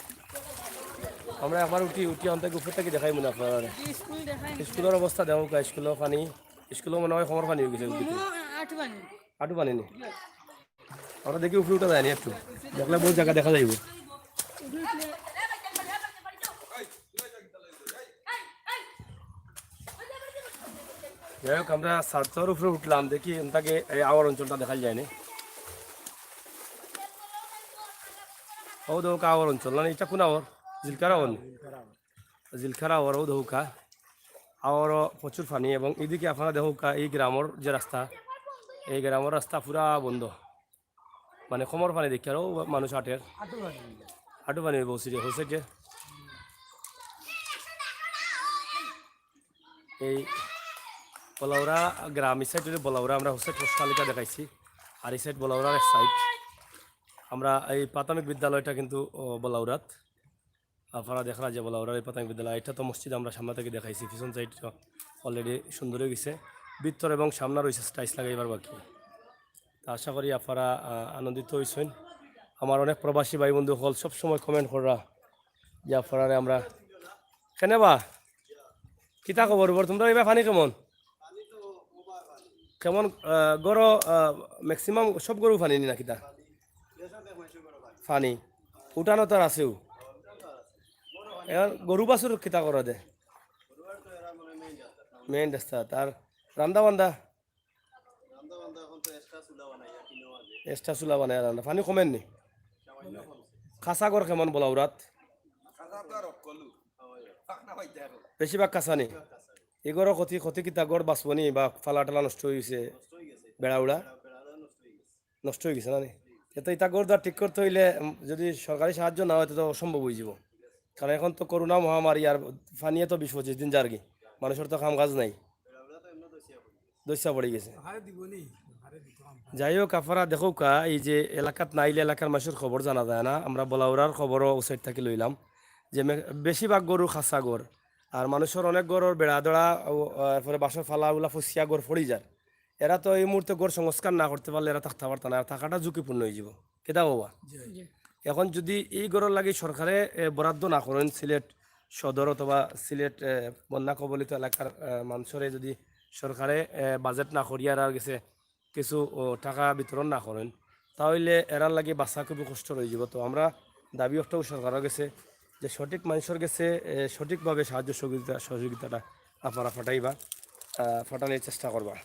আমরা একবার উঠি, উঠি অন থাকি উপর থাকি দেখাইমু না আপনারারে। জি, স্কুল দেখাই। স্কুলর অবস্থা দেখউক্কা, স্কুলো পানি, স্কুলো মনে অয় কমর পানি অই গেছে। কমর আঁটু পানি। আঁটু পানি নি? জি। আমরা দেখি উপরে উঠা যায়নি একটু, দেখলে বউত জাগা দেখা যাইবো। যাই হোক, আমরা ছাদর উপরে উঠলাম, দেখি এন থাকি এই আওর অঞ্চলটা দেখা যায়নি। অউ দেখউক্কা আওর অঞ্চল, না, ইটা কুন আওর? জিলকার আওর নি? জিলকার আওর, অউ দেখউক্কা। আওরও প্রচুর পানি, এবং ইদিকে আপনারা দেখউক্কা, ই গ্রামর যে রাস্তা, ই গ্রামর রাস্তা পুরা বন্ধ। মানে কমর পানি দেখিয়া আরো মানুষ আটের। আঁটু পানি। আঁটু পানি অইবো, সিরে, হোসেকে। এই বলাউরা গ্রাম, ই side অইলে বলাউরা, আমরা হোসেক রসকালিকা দেখাইছি। আর ই side বলাউরার এক side। আমরা এই প্রাথমিক বিদ্যালয়টা কিন্তু, ও, বলাউরাত। আপনারা দেখরা যে বলাউরার এই প্রাথমিক বিদ্যালয়, ইটা তো মসজিদ আমরা সামনে থাকি দেখাইছি, পিছন side তো already সুন্দর অই গেছে। ভিতর এবং সামনে রইছে tiles লাগাইবার বাকি। তা আশা করি আপনারা, আহ, আনন্দিত অইছইন। আমার অনেক প্রবাসী ভাই বন্ধু অকল সবসময় comment কররা যে আপনারারে আমরা, কেনে বা? কিতা খবর বর? তোমরা ইবায় পানি কেমন? কেমন, আহ, ঘরো, আহ, maximum সব ঘরো পানি নি না কিতা? পানি। উঠানো তো আর আছেও। এখন গরু বাছুর কিতা করো দে? Main রাস্তা। আর রান্দা বান্দা? Extra চুলা বানাইয়া রান্দা। পানি কমের নি? খাসা ঘর কেমন বলাউরাত? বেশিরভাগ খাসা নি? ই ঘরো ক্ষতি, ক্ষতি কিতা, ঘর বাঁচবো নি বা ফালা টালা নষ্ট অই গেছে? বেড়া উড়া? নষ্ট অই গেছে না নি? এ তো ইতা ঘর দুয়ার ঠিক করতে অইলে, উম, যদি সরকারি সাহায্য না অয়, তে তো অসম্ভব অইযিবো। কারণ এখন তো করোনা মহামারী, আর পানিয়ে তো বিশ পঁচিশ দিন যারগি, মানুষর তো কাম কাজ নাই, দইসা পড়ি গেছে। যাই হোক, আপনারা দেখউক্কা, এই যে এলাকাত না আইলে এলাকার মানুষর খবর জানা যায় না। আমরা বলাউরার খবরও অউ side থাকি লইলাম যে মে-, বেশিরভাগ ঘরো খাসা ঘর, আর মানুষর অনেক ঘরর বেড়া দড়া, ও, এরপরে বাঁশর ফালা উলা ফসিয়া ঘর পড়ি যার। এরা তো এই মুহূর্তে ঘর সংস্কার না করতে পারলে এরা থাকতা পারতা না, আর থাকাটা ঝুঁকিপূর্ণ অইযিবো। কিতা বাবা? জি। এখন যদি এই ঘরর লাগি সরকারে, এ, বরাদ্দ না করইন, সিলেট সদর অথবা সিলেট, এ, বন্যা কবলিত এলাকার, এ, মানষরে যদি সরকারে, এ, budget না করিয়া এরার গেছে কিছু, ও, টাকা বিতরণ না করইন, তা অইলে এরার লাগি বাঁচা খুবই কষ্ট অইযিবো। তো আমরা দাবি অকটাউ সরকারর গেছে যে সঠিক মানষর গেছে, এ, সঠিকভাবে সাহায্য সহযোগিতা, সহযোগিতাটা আপনারা পাঠাইবা, আহ, পাঠানির চেষ্টা করবা।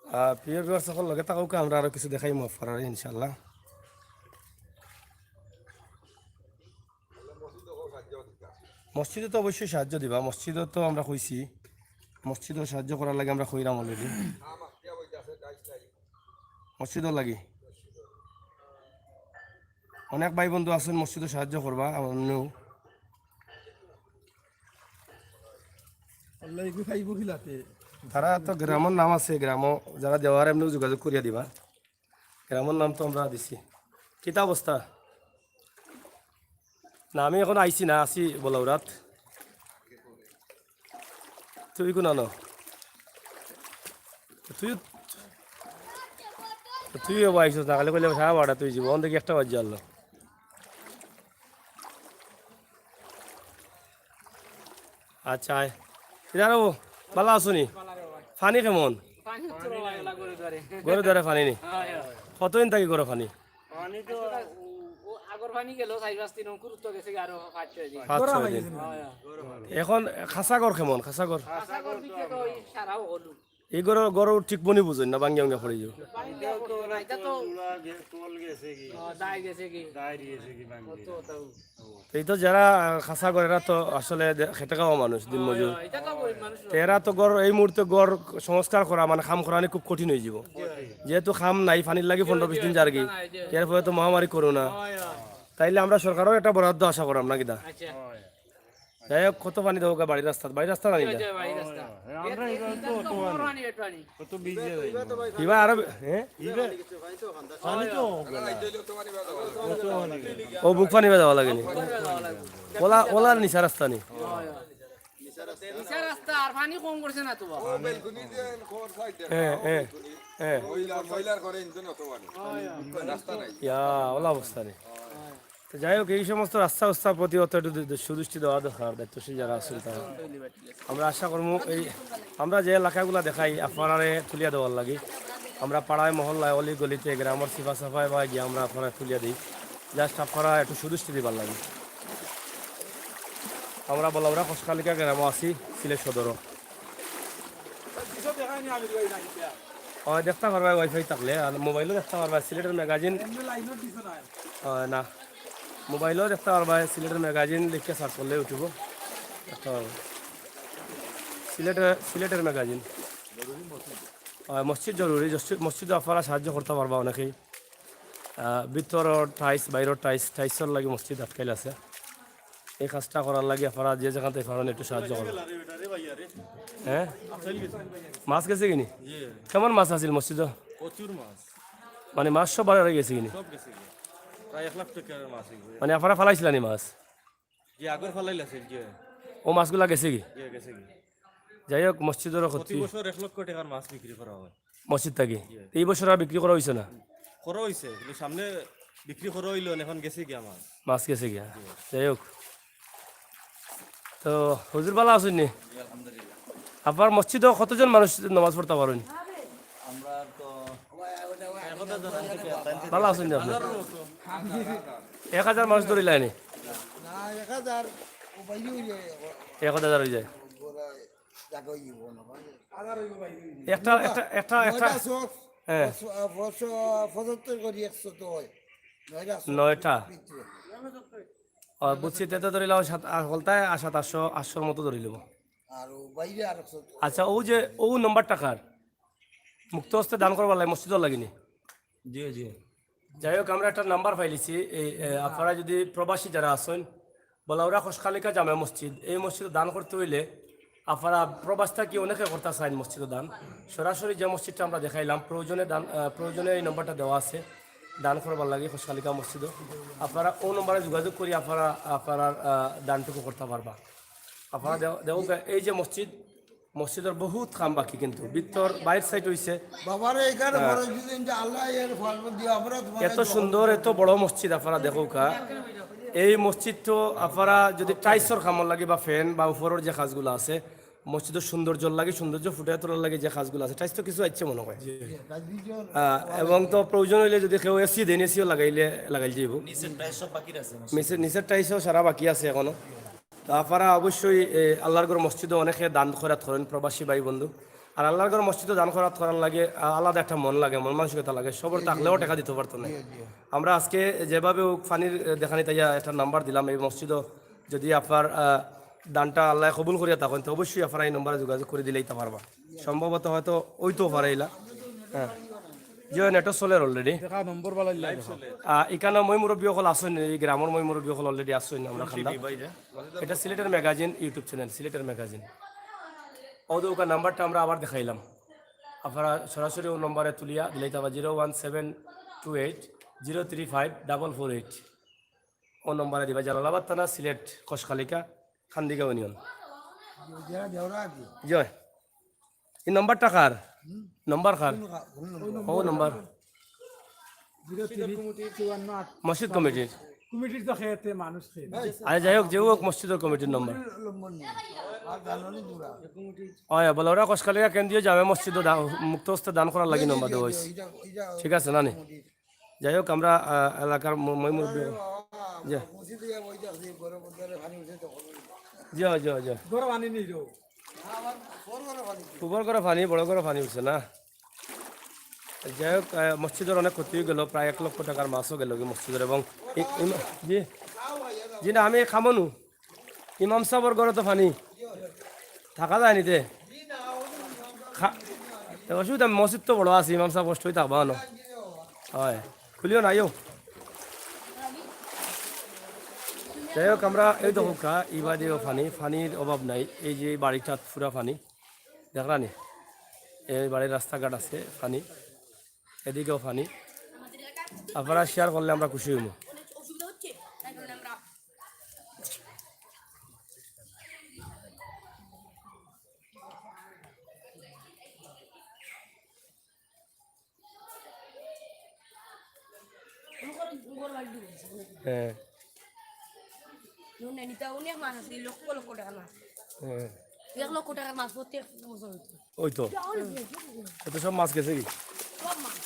আহ, প্রিয় viewers অকল, লগে থাকউক্কা, আমরা আরো কিছু দেখাইমু আপনারারে ইনশাআল্লাহ। মসজিদো তো অবশ্যই সাহায্য দিবা, মসজিদো তো আমরা কইছি, মসজিদো সাহায্য করার লাগি আমরা কইরাম already। মসজিদর লাগি অনেক ভাই বন্ধু আছইন, মসজিদো সাহায্য করবা, আমরাও। আল্লাহ এগু খাইব খিলাতে। তারা তো গ্রামর নাম আছে, গ্রামো যারা দেওয়ার এমনেউ যোগাযোগ করিয়া দিবা। গ্রামর নাম তো আমরা দিছি। কিতা অবস্থা? না, আমি এখন আইছি না, আছি বলাউরাত। তুই কোন আনো? তুই, তুই ও আইছস না, খালি কইলে সারা বাড়া তুই জীবন দেখি একটা বাজ্য আনলো। আচ্ছা, আয়। কিতা রে বাবু, ভালা আছো নি? পানি কেমন? পানি তো ভাই, ওলা ঘরে ধরে। ঘরে ধরে পানি নি? হ্যাঁ, হ্যাঁ। কতদিন থাকি ঘরে পানি? পানি তো ও, ও আগর পানি গেল চার পাঁচ দিন, অঙ্কুর তো গেছে গি আরো পাঁচ ছয় দিন। পাঁচ ছয় দিন। এখন খাসা ঘর কেমন? খাসা ঘর? এই ঘর, ঘর ঠিক মনে বুঝইন না, ভাঙ্গিয়া ভাঙ্গিয়া পড়ি যাইবো। এটা তো তোল গেছে কি? দায় গেছে কি? দায় গেছে কি ভাঙ্গি? তো তাও এই তো যারা খাসা ঘর, এরা তো আসলে দে- খেটে খাওয়া মানুষ, দিনমজুর। এটা তো গরিব মানুষ। তো এরা তো ঘর, এই মুহূর্তে ঘর সংস্কার করা মানে কাম করানি খুব কঠিন অইযিবো, যেহেতু কাম নাই, পানির লাগি পনেরো বিশ দিন যারগি, এরপরে তো মহামারী করোনা। তাইলে আমরা সরকারর একটা বরাদ্দ আশা করাম না কিতা? আচ্ছা। যাই হোক, কত পানি দেবো বাড়ির রাস্তাত? বাড়ির রাস্তা নাই না? ভাই রাস্তা। আমরা এবার তো অত পানি, অত ভিজে যাই। ইবা আরো, হ্যাঁ? পানি তো অত পানি। ও বুক পানি বেজাওয়া লাগেনি? ওলা, ওলার নিচা রাস্তা নি? নিচা রাস্তা আর পানি কম করছে না তো বাবা। হ্যাঁ, হ্যাঁ, হ্যাঁ। মহিলার করে ইঞ্জিন অত পানি। রাস্তা নাই। ইয়া, ওলা অবস্থা নি। তো যাই হোক, এই সমস্ত রাস্তা উস্তার প্রতি অত একটু দৃ- সুদৃষ্টি দেওয়া দরকার, দায়িত্বশীল যারা আছেন তারা। আমরা আশা করবো এই আমরা যে এলাকাগুলা দেখাই আপনারারে তুলিয়া দেওয়ার লাগি, আমরা পাড়ায় মহল্লায় অলি গলিতে গ্রামর সিফা সাফায় বা গিয়া আমরা আপনারা তুলিয়া দিই, জাস্ট আপনারা একটু সুদৃষ্টি দিবার লাগি। আমরা বলাউরা কসকালিকা গ্রামো আছি, সিলেট সদরও। অয়, দেখতা পারবায় ওয়াইফাই থাকলে, আর মোবাইলও দেখতা পারবায়। সিলেটের ম্যাগাজিন, অয়, না, মোবাইলও দেখতা পারবায়। সিলেটের ম্যাগাজিন লিখিয়া সার্চ করলে উঠিবো, দেখতা পারবায়। সিলেটের সিলেটের ম্যাগাজিন। অয়, মসজিদ জরুরি, মসজিদ, মসজিদও আপনারা সাহায্য করতা পারবা অনেকেই। আহ, ভিতরর টাইলস, বাইরর টাইলস, টাইলসর লাগি মসজিদ আটকাইল আছে। এই কাজটা করার লাগি আপনারা যে যেখান থাকি পারইন একটু সাহায্য করবা। হ্যাঁ, মাছ গেছে কিনি? কেমন মাছ আছিল মসজিদো? প্রচুর মাছ, মানে মাছ সব বাজারে গেছে কিনি? সব গেছে গিয়া। প্রায় এক লাখ টাকার মাছ এগুলো। মানে আপনারা ফালাইছিলা নি মাছ? যে আগর ফালাইল আছে, যে ও মাছগুলা গেছে কি? যে গেছে গিয়া। যাই হোক, মসজিদরও প্রতি ক্ষতি। বছর এক লক্ষ টাকার মাছ বিক্রি করা হয়। মসজিদ থাকি? এই বছর আর বিক্রি করা হইছে না? করা হইছে, কিন্তু সামনে বিক্রি করা হইলো না, এখন গেছে গিয়া মাছ। মাছ গেছে গিয়া। যাই হোক, তো হুজুর ভালা আছইন নি? আপনার মসজিদো কতজন মানুষ নামাজ পড়তা পারইন? ভালা আছইন নি আপনি? এক হাজার মানুষ ধরিলাইনি? না, এক হাজার, ও বাইরে হয়ে যায়, এক হাজার হয়ে যায়। জায়গা হয়ে যাবো না, মানে। একটা একটা একটা একটা নয়টা চোখ, হ্যাঁ। পঁচ-, আহ, পঁচ-, পঁচাত্তর করি একশো তো হয়। নয়টা চোখ নয়টা। ভিতরে। আর বুঝছি, তে তো ধরিলাম সাত, আর হলতায় আর সাত আটশো, আটশোর মতো ধরিলিব। আর ও বাইরে আর একশো তো। আচ্ছা, ও যে ও নম্বরটা কার? মুক্ত হস্তে দান করবার লাগে মসজিদর লাগিনি? জি জি। যাই হোক, আমরা একটা নাম্বার পাইলিছি। এই এ, আপনারা যদি প্রবাসী যারা আছেন, বলাউরা খসকালিকা জামে মসজিদ, এই মসজিদে দান করতে হইলে আপনারা প্রবাস থাকি অনেকে করতে চাইন মসজিদে দান। সরাসরি যে মসজিদটা আমরা দেখাইলাম, প্রয়োজনে দান, আহ, প্রয়োজনে এই নম্বরটা দেওয়া আছে দান করবার লাগি খসকালিকা মসজিদও। আপনারা ও নম্বরে যোগাযোগ করি আপনারা আপনারা আহ, দানটুকু করতে পারবা। আপনারা দেও- দেখো, এই যে মসজিদ, মসজিদর বহুত কাম বাকি, কিন্তু ভিতর বাইর সাইড হইছে। বাবারে এখানে বড় যদি আল্লাহ এর ফল দিয়ে আমরা তোমার এত সুন্দর, এত বড় মসজিদ আপনারা দেখউক্কা। এই মসজিদ তো আপনারা যদি টাইলসর কামর লাগি বা ফ্যান বা উপরের যে কাজগুলো আছে, মসজিদর সৌন্দর্যর লাগি, সৌন্দর্য ফুটিয়ে তোলার লাগি যে কাজগুলো আছে, টাইলস তো কিছু আইছে মনে হয়। আহ, এবং তো প্রয়োজন হইলে যদি কেউ এসি দেন, এসিও লাগাইলে লাগাইল যাইব। নিচের টাইলস সব বাকি আছে। নিচের নিচের টাইলসও সারা বাকি আছে এখনো। তো আপনারা অবশ্যই এ, আল্লাহর ঘর মসজিদে অনেকে দান খয়রাত করেন প্রবাসী ভাই বন্ধু। আর আল্লাহর ঘর মসজিদে দান খয়রাত করার লাগে আ, আলাদা একটা মন লাগে, মন মানসিকতা লাগে। সবর থাকলেও টাকা দিতে পারতো না। আমরা আজকে যেভাবে হোক পানির এ, দেখানি তাইয়া একটা নাম্বার দিলাম, এই মসজিদও যদি আপনার আ, দানটা আল্লাহ কবুল করিয়া থাকেন, তো অবশ্যই আপনারা এই নম্বরে যোগাযোগ করে দিলেই তা পারবা। সম্ভবত হয়তো ওই তো পারাইলা। হ্যাঁ, যে নেটও চলের অলরেডি। দেখা নম্বর বালাই লাগে। আহ, এখানে মই মুরব্বী অকল আছেন, এই গ্রামর মই মুরব্বী অকল অলরেডি আছেন আমরা খান্দা। এটা সিলেটের ম্যাগাজিন, ইউটিউব চ্যানেল সিলেটের ম্যাগাজিন। ওদের ওখানে নাম্বারটা আমরা আবার দেখাইলাম, আপনারা সরাসরি ও নম্বরে তুলিয়া দিলেই তারপর zero one seven two eight zero three five double four eight. ও নম্বরে দিবা, জালালাবাদ থানা, সিলেট, কসকালিকা, খান্দিগাঁও ইউনিয়ন। যারা দেওরা আর কি। জয়। এই নম্বরটা কার? নম্বর কার? ও নম্বর। জিরো থ্রি চুয়ান্ন আট। মসজিদ কমিটির। কমিটির তো খেতে মানুষ খেয়ে। আরে যাই হোক, যে হোক মসজিদর কমিটির নম্বর। লম্বর নেই। আর জানানি দূরা। ওই বলে ওরা কসকালিকা কেন্দ্রীয় জামে মসজিদ দান, মুক্ত হস্তে দান করার লাগি নম্বর দেওয়া হয়েছে। এটা এটা ঠিক আছে না নি? যাই হোক, আমরা আহ, এলাকার ম- মই মুরব্বী। জি। জি, জি, জি। উপর করে পানি, বড় করে পানি উঠছে না। যাই হোক, আহ, মসজিদর অনেক ক্ষতি অইগেলো, প্রায় এক লক্ষ টাকার মাছও গেলোগি মসজিদর। এবং ই-, ইমা-, জি, জি না, আমি খামোনু। ইমাম সাবর ঘরো তো পানি, থাকা যায়নি তে। খা-, তে অসুবিধা, মসজিদ তো বড় আছে, ইমাম সাব কষ্ট অই থাকবা অনো। অয়, খুলিও না, আইও। যাই হোক, আমরা এই দেখউক্কা, ইবাদিও পানি, পানির অভাব নাই। এই যে এই বাড়িটাত পুরা পানি, দেখরানি? এই বাড়ির রাস্তাঘাট আছে পানি, এদিকেও পানি। আপনারা share করলে আমরা খুশি অইমু। হ্যাঁ। নুন নেই নিতে, অনেক মাছ আছে, লক্ষ লক্ষ টাকার মাছ। হ্যাঁ। এক লক্ষ টাকার মাছ প্রত্যেক বছর হইতো। ওই তো। অত সব মাছ গেছে কি? সব মাছ।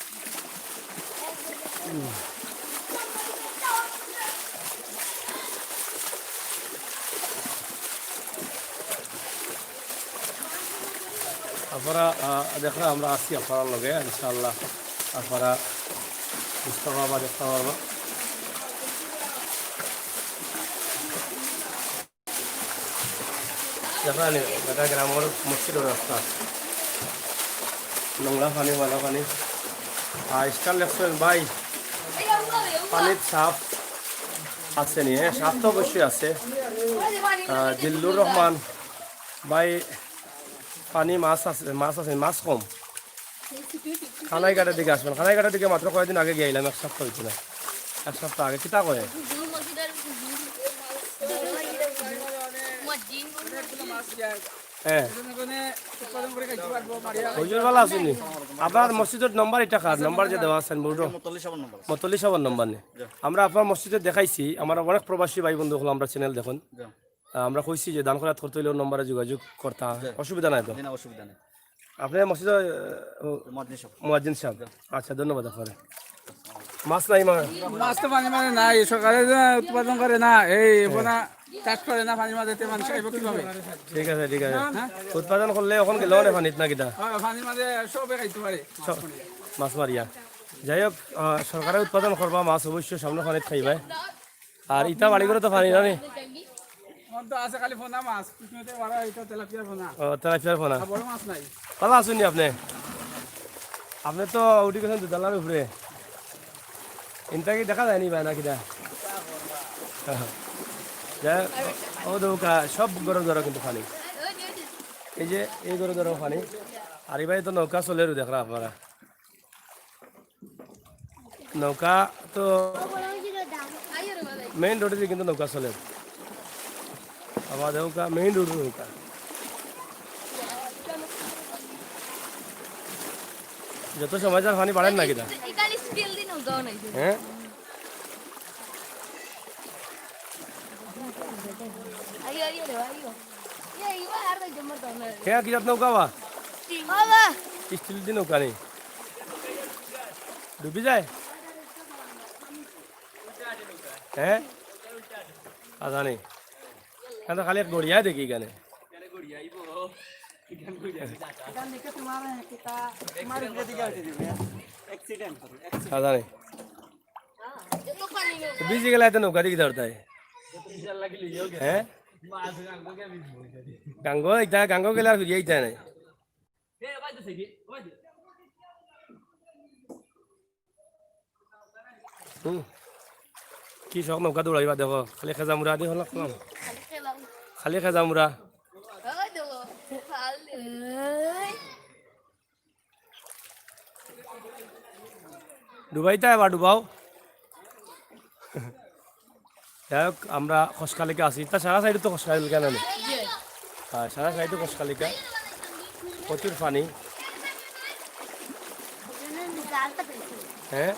আপনারা, আহ, দেখরা আমরা আছি আপনারার লগে, ইনশাআল্লাহ। আপনারা বুঝতে পারবা, দেখতে পারবা। দেখরা নি, এটা গ্রামর মসজিদর রাস্তা। নোংরা পানি, ময়লা পানি। আর স্টার লেখছেন, ভাই, পানির সাপ আছে নি? হ্যাঁ, সাপ তো অবশ্যই আছে। আহ, জিল্লুর রহমান, ভাই, পানি মাছ আছে, মাছ আছে, মাছ কম। খানাইঘাটের দিকে আসবেন। খানাইঘাটের দিকে মাত্র কয়েকদিন আগে গিয়া আইলাম, এক সপ্তাহ হইতো না, এক সপ্তাহ আগে। কিতা কয়? হ্যাঁ। হুজুর ভালা আছইন নি? আপনার মসজিদর নম্বর ইটা কার? নম্বর যে দেওয়া আছে সাইনবোর্ডো? মতল্লি সাবর নম্বর আছে। মতল্লি সাবর নম্বর নি? জি। আমরা আপনার মসজিদে দেখাইছি, আমার অনেক প্রবাসী ভাই বন্ধু অকল আমরা চ্যানেল দেখইন। জি। আহ, আমরা কইছি যে দান খয়রাত করতে অইলে ওর নম্বরে যোগাযোগ করতা, জি। অসুবিধা নাই তো? জি না, অসুবিধা নাই। আপনি মসজিদর, আহ, ও, মুয়াজ্জিন সাব। মুয়াজ্জিন সাব। জি। আচ্ছা, ধন্যবাদ আপনারে। মাছ নাই মা? মাছ তো পানির মাঝে নাই, সরকারে যে উৎপাদন করে না, এই হ্যাঁ। ওখানে চাষ করে না পানির মাঝে, তে মানুষ খাইব কিভাবে? ঠিক আছে, ঠিক আছে। হ্যাঁ? উৎপাদন করলে অখন গেল না পানিত না কিতা? হ্যাঁ, পানির মাঝে সবে খাইতে পারে। সব মাছ মারিয়া। যাই হোক, আহ, সরকারে উৎপাদন করবা মাছ, অবশ্য সামনে পানিত খাইবায়। আর ইটা বাড়ি ঘরো তো পানি না নি? আমার তো আছে খালি পোনা মাছ, পুঁটি মাছ, বড় ইটা তেলাপিয়ার পোনা। ও, তেলাপিয়ার পোনা। আর বড় মাছ নাই। ভালা আছইন নি আপনে? আপনে তো উঠি গেছেন দুতলার উপরে। ইনতা কি দেখা যায়নি ভাই না কিতা? যাই হোক, ও দেখউক্কা, সব ঘরো ঘরো কিন্তু পানি। এই যে এই ঘরো ঘরো পানি। আর ইবায় তো নৌকা চলের দেখরা আপনারা। নৌকা তো মেইন রোডে কিন্তু নৌকা চলে। আবার নৌকা মেইন রোডে নৌকা। যত সময় যার পানি বাড়ের না কিতা? ইকালি স্টিল দিন উদাও নাই। হ্যাঁ? আইও, আইও রে, আইও। ইয়ে, ইবা আর ভাই জমর তো না। কে কিতাত নৌকা বা? বাবা। স্টিল দি নৌকা নি? ডুবি যায়? হ্যাঁ? আ, জানি। এখন তো খালি এক গড়িয়া দেখি এখানে। এখান থেকে তোমার, তোমার উপরে দিকে উঠে দিবে। অ্যাক্সিডেন্ট হবে, অ্যাক্সিডেন্ট। আ, জানি। ভিজি গেলে এত নৌকা দি কিতা করতায়? হ্যাঁ? গাঙ্গো ইতা, গাঙ্গো গেলে আর ফিরিয়া আইতা নাই। হুম। কি শখ নৌকা দৌড়াইবা দেখো, খালি খেজা মুড়া দি হলাম। খালি খেজা মুড়া। ডুবাইতা এবার ডুবাও। যাই হোক, আমরা খসকালিকা আছি। তা সারা সাইডে তো খসকালিকা না নি? হ্যাঁ, সারা সাইডে খসকালিকা। প্রচুর পানি। হ্যাঁ?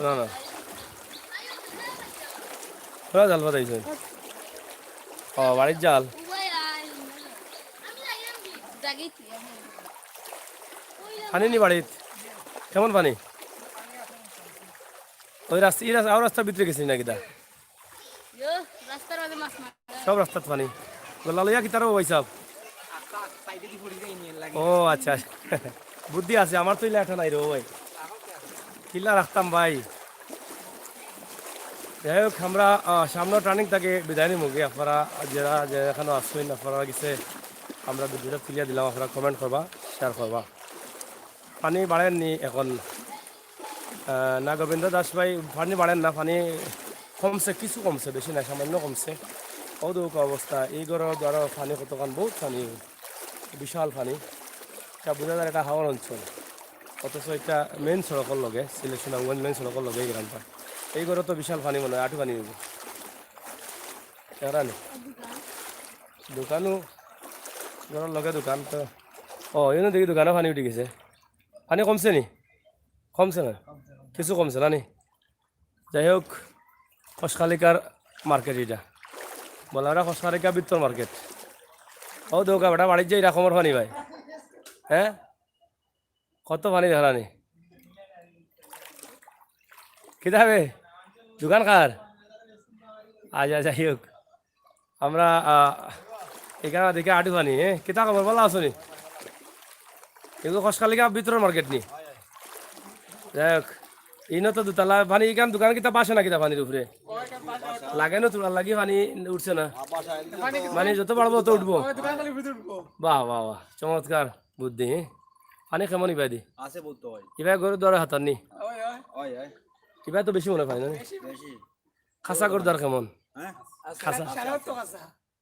না, না। পুরা জাল পাতাইছে। ও, বাড়ির জাল। পানি নি বাড়িত? কেমন পানি? ওই রাস্তা, এই রাস্তা, আর রাস্তার ভিতরে গেছি না কিতা? ইয়ো, রাস্তার মাঝে মাছ মারে। সব রাস্তাত পানি। গলা লইয়া কিতারও ভাই সাহেব? ও আচ্ছা, বুদ্ধি আছে, আমার তো ইলা একটা নাই রে ভাই। কিলা রাখতাম ভাই। যাই হোক, আমরা, আহ, সামনে টার্নিং থাকি বিদায় নিমু গি। আপনারা যারা, যারা এখনো আসছেন, আপনারা গেছে আমরা ভিডিওটা তুলিয়া দিলাম, আপনারা কমেন্ট করবা, শেয়ার করবা। পানি বাড়ের নি এখন। আহ, না গোবিন্দ দাস ভাই, পানি বাড়ের না, পানি কমছে, কিছু কমছে, বেশি না, সামান্য কমছে। ও দুঃখ অবস্থা, এই ঘরর দ্বারা পানি কতখান, বহুত পানি, বিশাল পানি। এটা বুঝা যায়, এটা হাওর অঞ্চল, অথচ এটা মেইন সড়কর লগে, সিলেট সুনামগঞ্জ মেইন সড়কর লগে এই গ্রামটা। এই ঘরো তো বিশাল পানি মনে হয়, আটু পানি হইব। এরা নেই দোকানও, ঘরর লগে দোকান তো। ও, এনে দেখি দোকানে পানি উঠি গেছে। পানি কমছে নি? কমছে না? কিছু কমছে না নি? যাই হোক, খসকালিকার মার্কেট এটা। বলা ওরা খসকালিকা ভিতর মার্কেট। ও দোকা বেটা বাড়ির যে এরকমর পানি ভাই। হ্যাঁ? কত পানি ধরানি? কিতা বে? দোকান কার? আচ্ছা, যাই হোক। আমরা, আহ, এখানে দেখি আটু পানি, হ্যাঁ? কিতা খবর, ভালা আছো নি? এগু খসকালিকা ভিতরর মার্কেট নি? যাই হোক, ইনো তো দুতলা পানি, ইখান দোকান কিতা বাসে না কিতা পানির উপরে? লাগে না, তোলার লাগি পানি উঠছে না? মানে যত বাড়বো তত উঠবো। বাহ, বাহ, বাহ, চমৎকার বুদ্ধি, হ্যাঁ? পানি কেমন ইবাদি? আছে বলতে হয়। ইবাই গরুর দ্বারা হাতার নি? হয়, হয়। ইবাই তো বেশি মনে হয় না? বেশি। খাসা গরুর দ্বার কেমন? হ্যাঁ? খাসা। সারাও তো খাসা।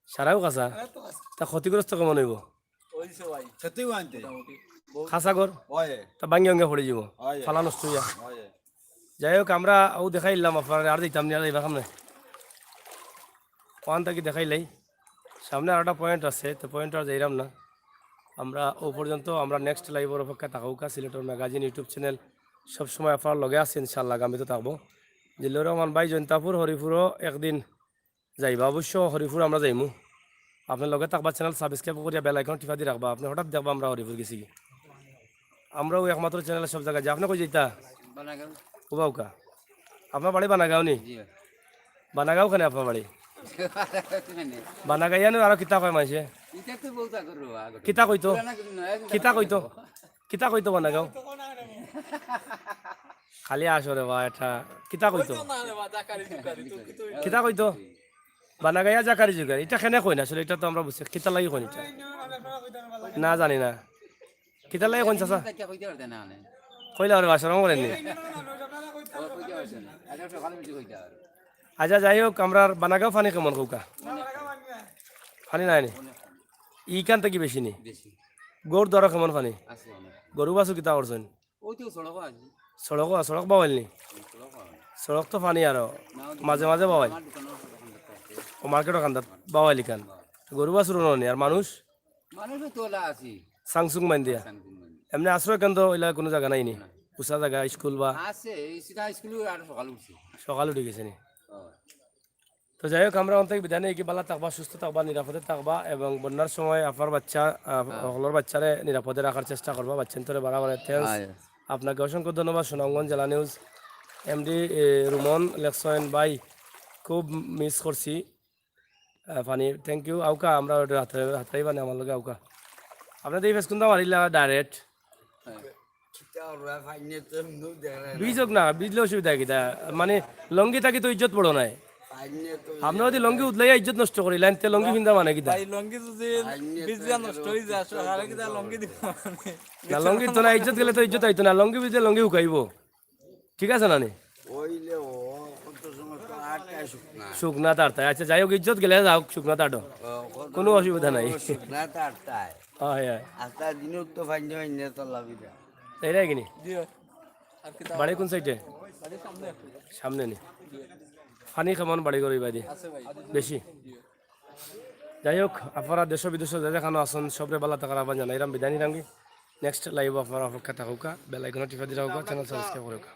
সারাও খাসা? সারাও তো খাসা। তা ক্ষতিগ্রস্ত কেমন হইব? ওই সে ভাই। ক্ষতি হইব আনতে। মোটামুটি। খাসা গর? হয়। তা ভাঙ্গি ভাঙ্গি পড়ে যাব। হয়। ফালা নষ্ট হইয়া। হয়। যাই হোক, আমরা ও দেখাইলাম আপনারা, আর দিতাম নি, আর যাইবা সামনে। ওখান থাকি দেখাইলাই। সামনে আর একটা পয়েন্ট আছে, তো পয়েন্ট আর যাইরাম না। আমরা ও পর্যন্ত আমরা নেক্সট লাইভর অপেক্ষা থাকউক্কা। সিলেটর ম্যাগাজিন YouTube চ্যানেল সবসময় আপনার লগে আছে, ইনশাআল্লাহ আগামীতে থাকবো। জিল্লুর রহমান ভাই, জৈন্তাপুর, হরিপুরও একদিন যাইবা, অবশ্য হরিপুর আমরা যাইমু। আপনার লগে থাকবা, চ্যানেল সাবস্ক্রাইব করিয়া বেল আইকন টিপা দি রাখবা, আপনি হঠাৎ দেখবা আমরা হরিপুর গেছি গি। আমরাও একমাত্র চ্যানেল সব জায়গায় যাই। আপনি কই যাইতা? বানাগাঁও। উবাউকা। আপনার বাড়ি বানাগাঁও নি? জি। বানাগাঁও কেনে আপনার বাড়ি? মানে। বানাগাঁওয়ানো আরো কিতা কয় মানষে? ইটা তো বলতা করো আগে। কিতা কইতো? পুরানা কিছু নয়া কিছু কিতা কইতো? কিতা কইতো বানাগাঁও? খালি আসো রে বা, এটা কিতা কইতো? কিতা কইতো? বানাগাইয়া জাকারি জুকারি। এটা কেনে কইন আসলে, এটা তো আমরা বুঝছি। কিতা লাগি কইন এটা? না, জানি না। কিতা লাগি কইন চাচা? কইলা ওরে বা, শরম করেন নি? আচ্ছা, যাই হোক, আমরার বানাগাঁও পানি কেমন কউক্কা? পানি নাই নি? ইখান থাকি বেশি নি? বেশি। গরুর দ্বারা কেমন পানি? আছে অনেক। গরু বাছুর কিতা করছইন? ওই তো সড়ক আছে। সড়ক, সড়ক বাওয়াইল নি? সড়ক আছে। সড়ক তো পানি আরো। না, ওই মাঝে মাঝে বাওয়াইল। আমার দোকানের ওখান থেকে আছে। ও মার্কেটর কান্দাত বাওয়াইল ইখান। গরু বাছুর নি আর মানুষ? মানুষও তোলা আছে। সাংসুং মাইন দিয়া। সাংসুং মাইন। এমনি আশ্রয় কেন্দ্র ইলা কোনো জায়গা নাই নি? না। উষা জায়গা, স্কুল বা? আছে, এই সিধা স্কুল আর সকাল উঠছে। সকাল উঠি গেছে নি? হ্যাঁ। তো যাই হোক, আমরা অন্তে বিদায় নেই, কি ভালা থাকবা, সুস্থ থাকবা, নিরাপদে থাকবা এবং বন্যার সময় আপনার বাচ্চা, আহ, হ্যাঁ। হকলর বাচ্চারে নিরাপদে রাখার চেষ্টা করবা। বাচ্চাইন্তরে বাড়াবাড়ি থ্যাংকস। হ্যাঁ। আপনাকে অসংখ্য ধন্যবাদ। সুনামগঞ্জ জেলা নিউজ এমডি, এ, রুমন লেখছইন ভাই, খুব মিস করছি। আহ, পানি, thank you। আউক্কা, আমরা ওটা হাতে, হাতে পানি আমার লগে আউক্কা। আপনাদের এই ফেস কোনটা মারিলা ডাইরেক্ট? হ্যাঁ। বিজক না, বিজলে অসুবিধা কিতা? মানে, লঙ্গি থাকি তো ইজ্জত বড় নাই। আমরা যদি লঙ্গি উদলাইয়া ইজ্জত নষ্ট করি, লাইন তে লঙ্গি পিন্দা মানে কিতা? ভাই, লঙ্গি যদি বিজলে নষ্ট হয়ে যায়, সকালে কিতা লঙ্গি দিব? না, লঙ্গি তো না, ইজ্জত গেলে তো ইজ্জত আইতো না, লঙ্গি বিজলে লঙ্গি হুকাইবো। ঠিক আছে না নি? ওইলে ও কত সময় তো আটটায় শুকনা। শুকনা তারতায়। আচ্ছা, যাই হোক, ইজ্জত গেলে যাও, শুকনা তাটো। ও, কত কোনো অসুবিধা নাই। শুকনা তারতায়। হয়, হয়। আস্তা দিনে উঠতে পাইনি, পাইনি তো লাভিদা। তাই না কি নি? জি, হয়। আর কি তা বাড়ি কোন সাইডে? বাড়ির সামনে। সামনে নি? জি। পানি কেমন বাড়ি ঘর ইবাদি? আছে ভাই। বেশি? জি। যাই হোক, আপনারা দেশ বিদেশে যে যেখানো আছেন, সবরে ভালা থাকার আহ্বান জানাইরাম, বিদায় নিরামগি। নেক্সট লাইভ আপনারা অপেক্ষা থাকুকা, বেল আইকন টিপা দি রাখুকা, চ্যানেল সাবস্ক্রাইব করুকা।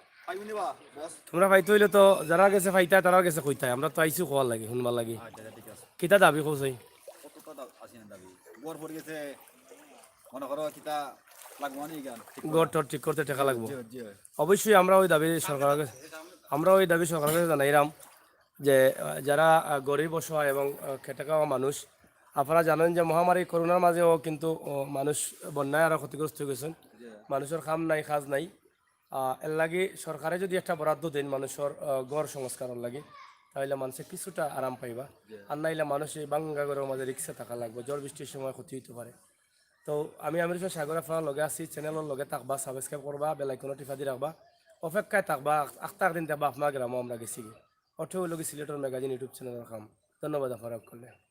তোমরা পাইতে হইলে তো যারা গেছে পাইতায়, তারার গেছে কইতায়। আমরা তো আইছি কওয়ার লাগি, হুনবার লাগি। আচ্ছা, আচ্ছা, ঠিক আছে। কিতা দাবি কওছাই? কত কথা আছে না দাবি? ঘর পড়ে গেছে, মনে করো কিতা লাগবো না এখান? ঘর টর ঠিক করতে টাকা লাগবো। জি, জি। অবশ্যই আমরা ওই দাবি সরকারের কাছে আমরাও এই দাবি সরকারের কাছে জানাইরাম যে, আহ, যারা, আহ, গরিব, অসহায় এবং, আহ, খেটে খাওয়া মানুষ, আপনারা জানেন যে মহামারী করোনার মাঝেও কিন্তু, ও, মানুষ বন্যায় আরো ক্ষতিগ্রস্ত অইগেছইন। মানুষর কাম নাই, কাজ নাই। আহ, এর লাগি সরকারে যদি একটা বরাদ্দ দেন মানুষর, আহ, ঘর সংস্কারর লাগি, তাইলে মানুষে কিছুটা আরাম পাইবা। আর নাইলে মানুষ এই ভাঙ্গা ঘরর মাঝে রিক্সে থাকা লাগবো, ঝড় বৃষ্টির সময় ক্ষতি অইতে পারে। তো আমি আমির হোসেন সাগর, আপনারার লগে আছি, channel-র লগে থাকবা, subscribe করবা, bell icon-ও টিপা দি রাখবা, অপেক্ষায় থাকবা, আখ-, আখতা একদিন দেখবা আপনারার গ্রামও আমরা গেছি গি। অটা অইলো গি সিলেটর magazine YouTube channel-র কাম। ধন্যবাদ আপনারারে।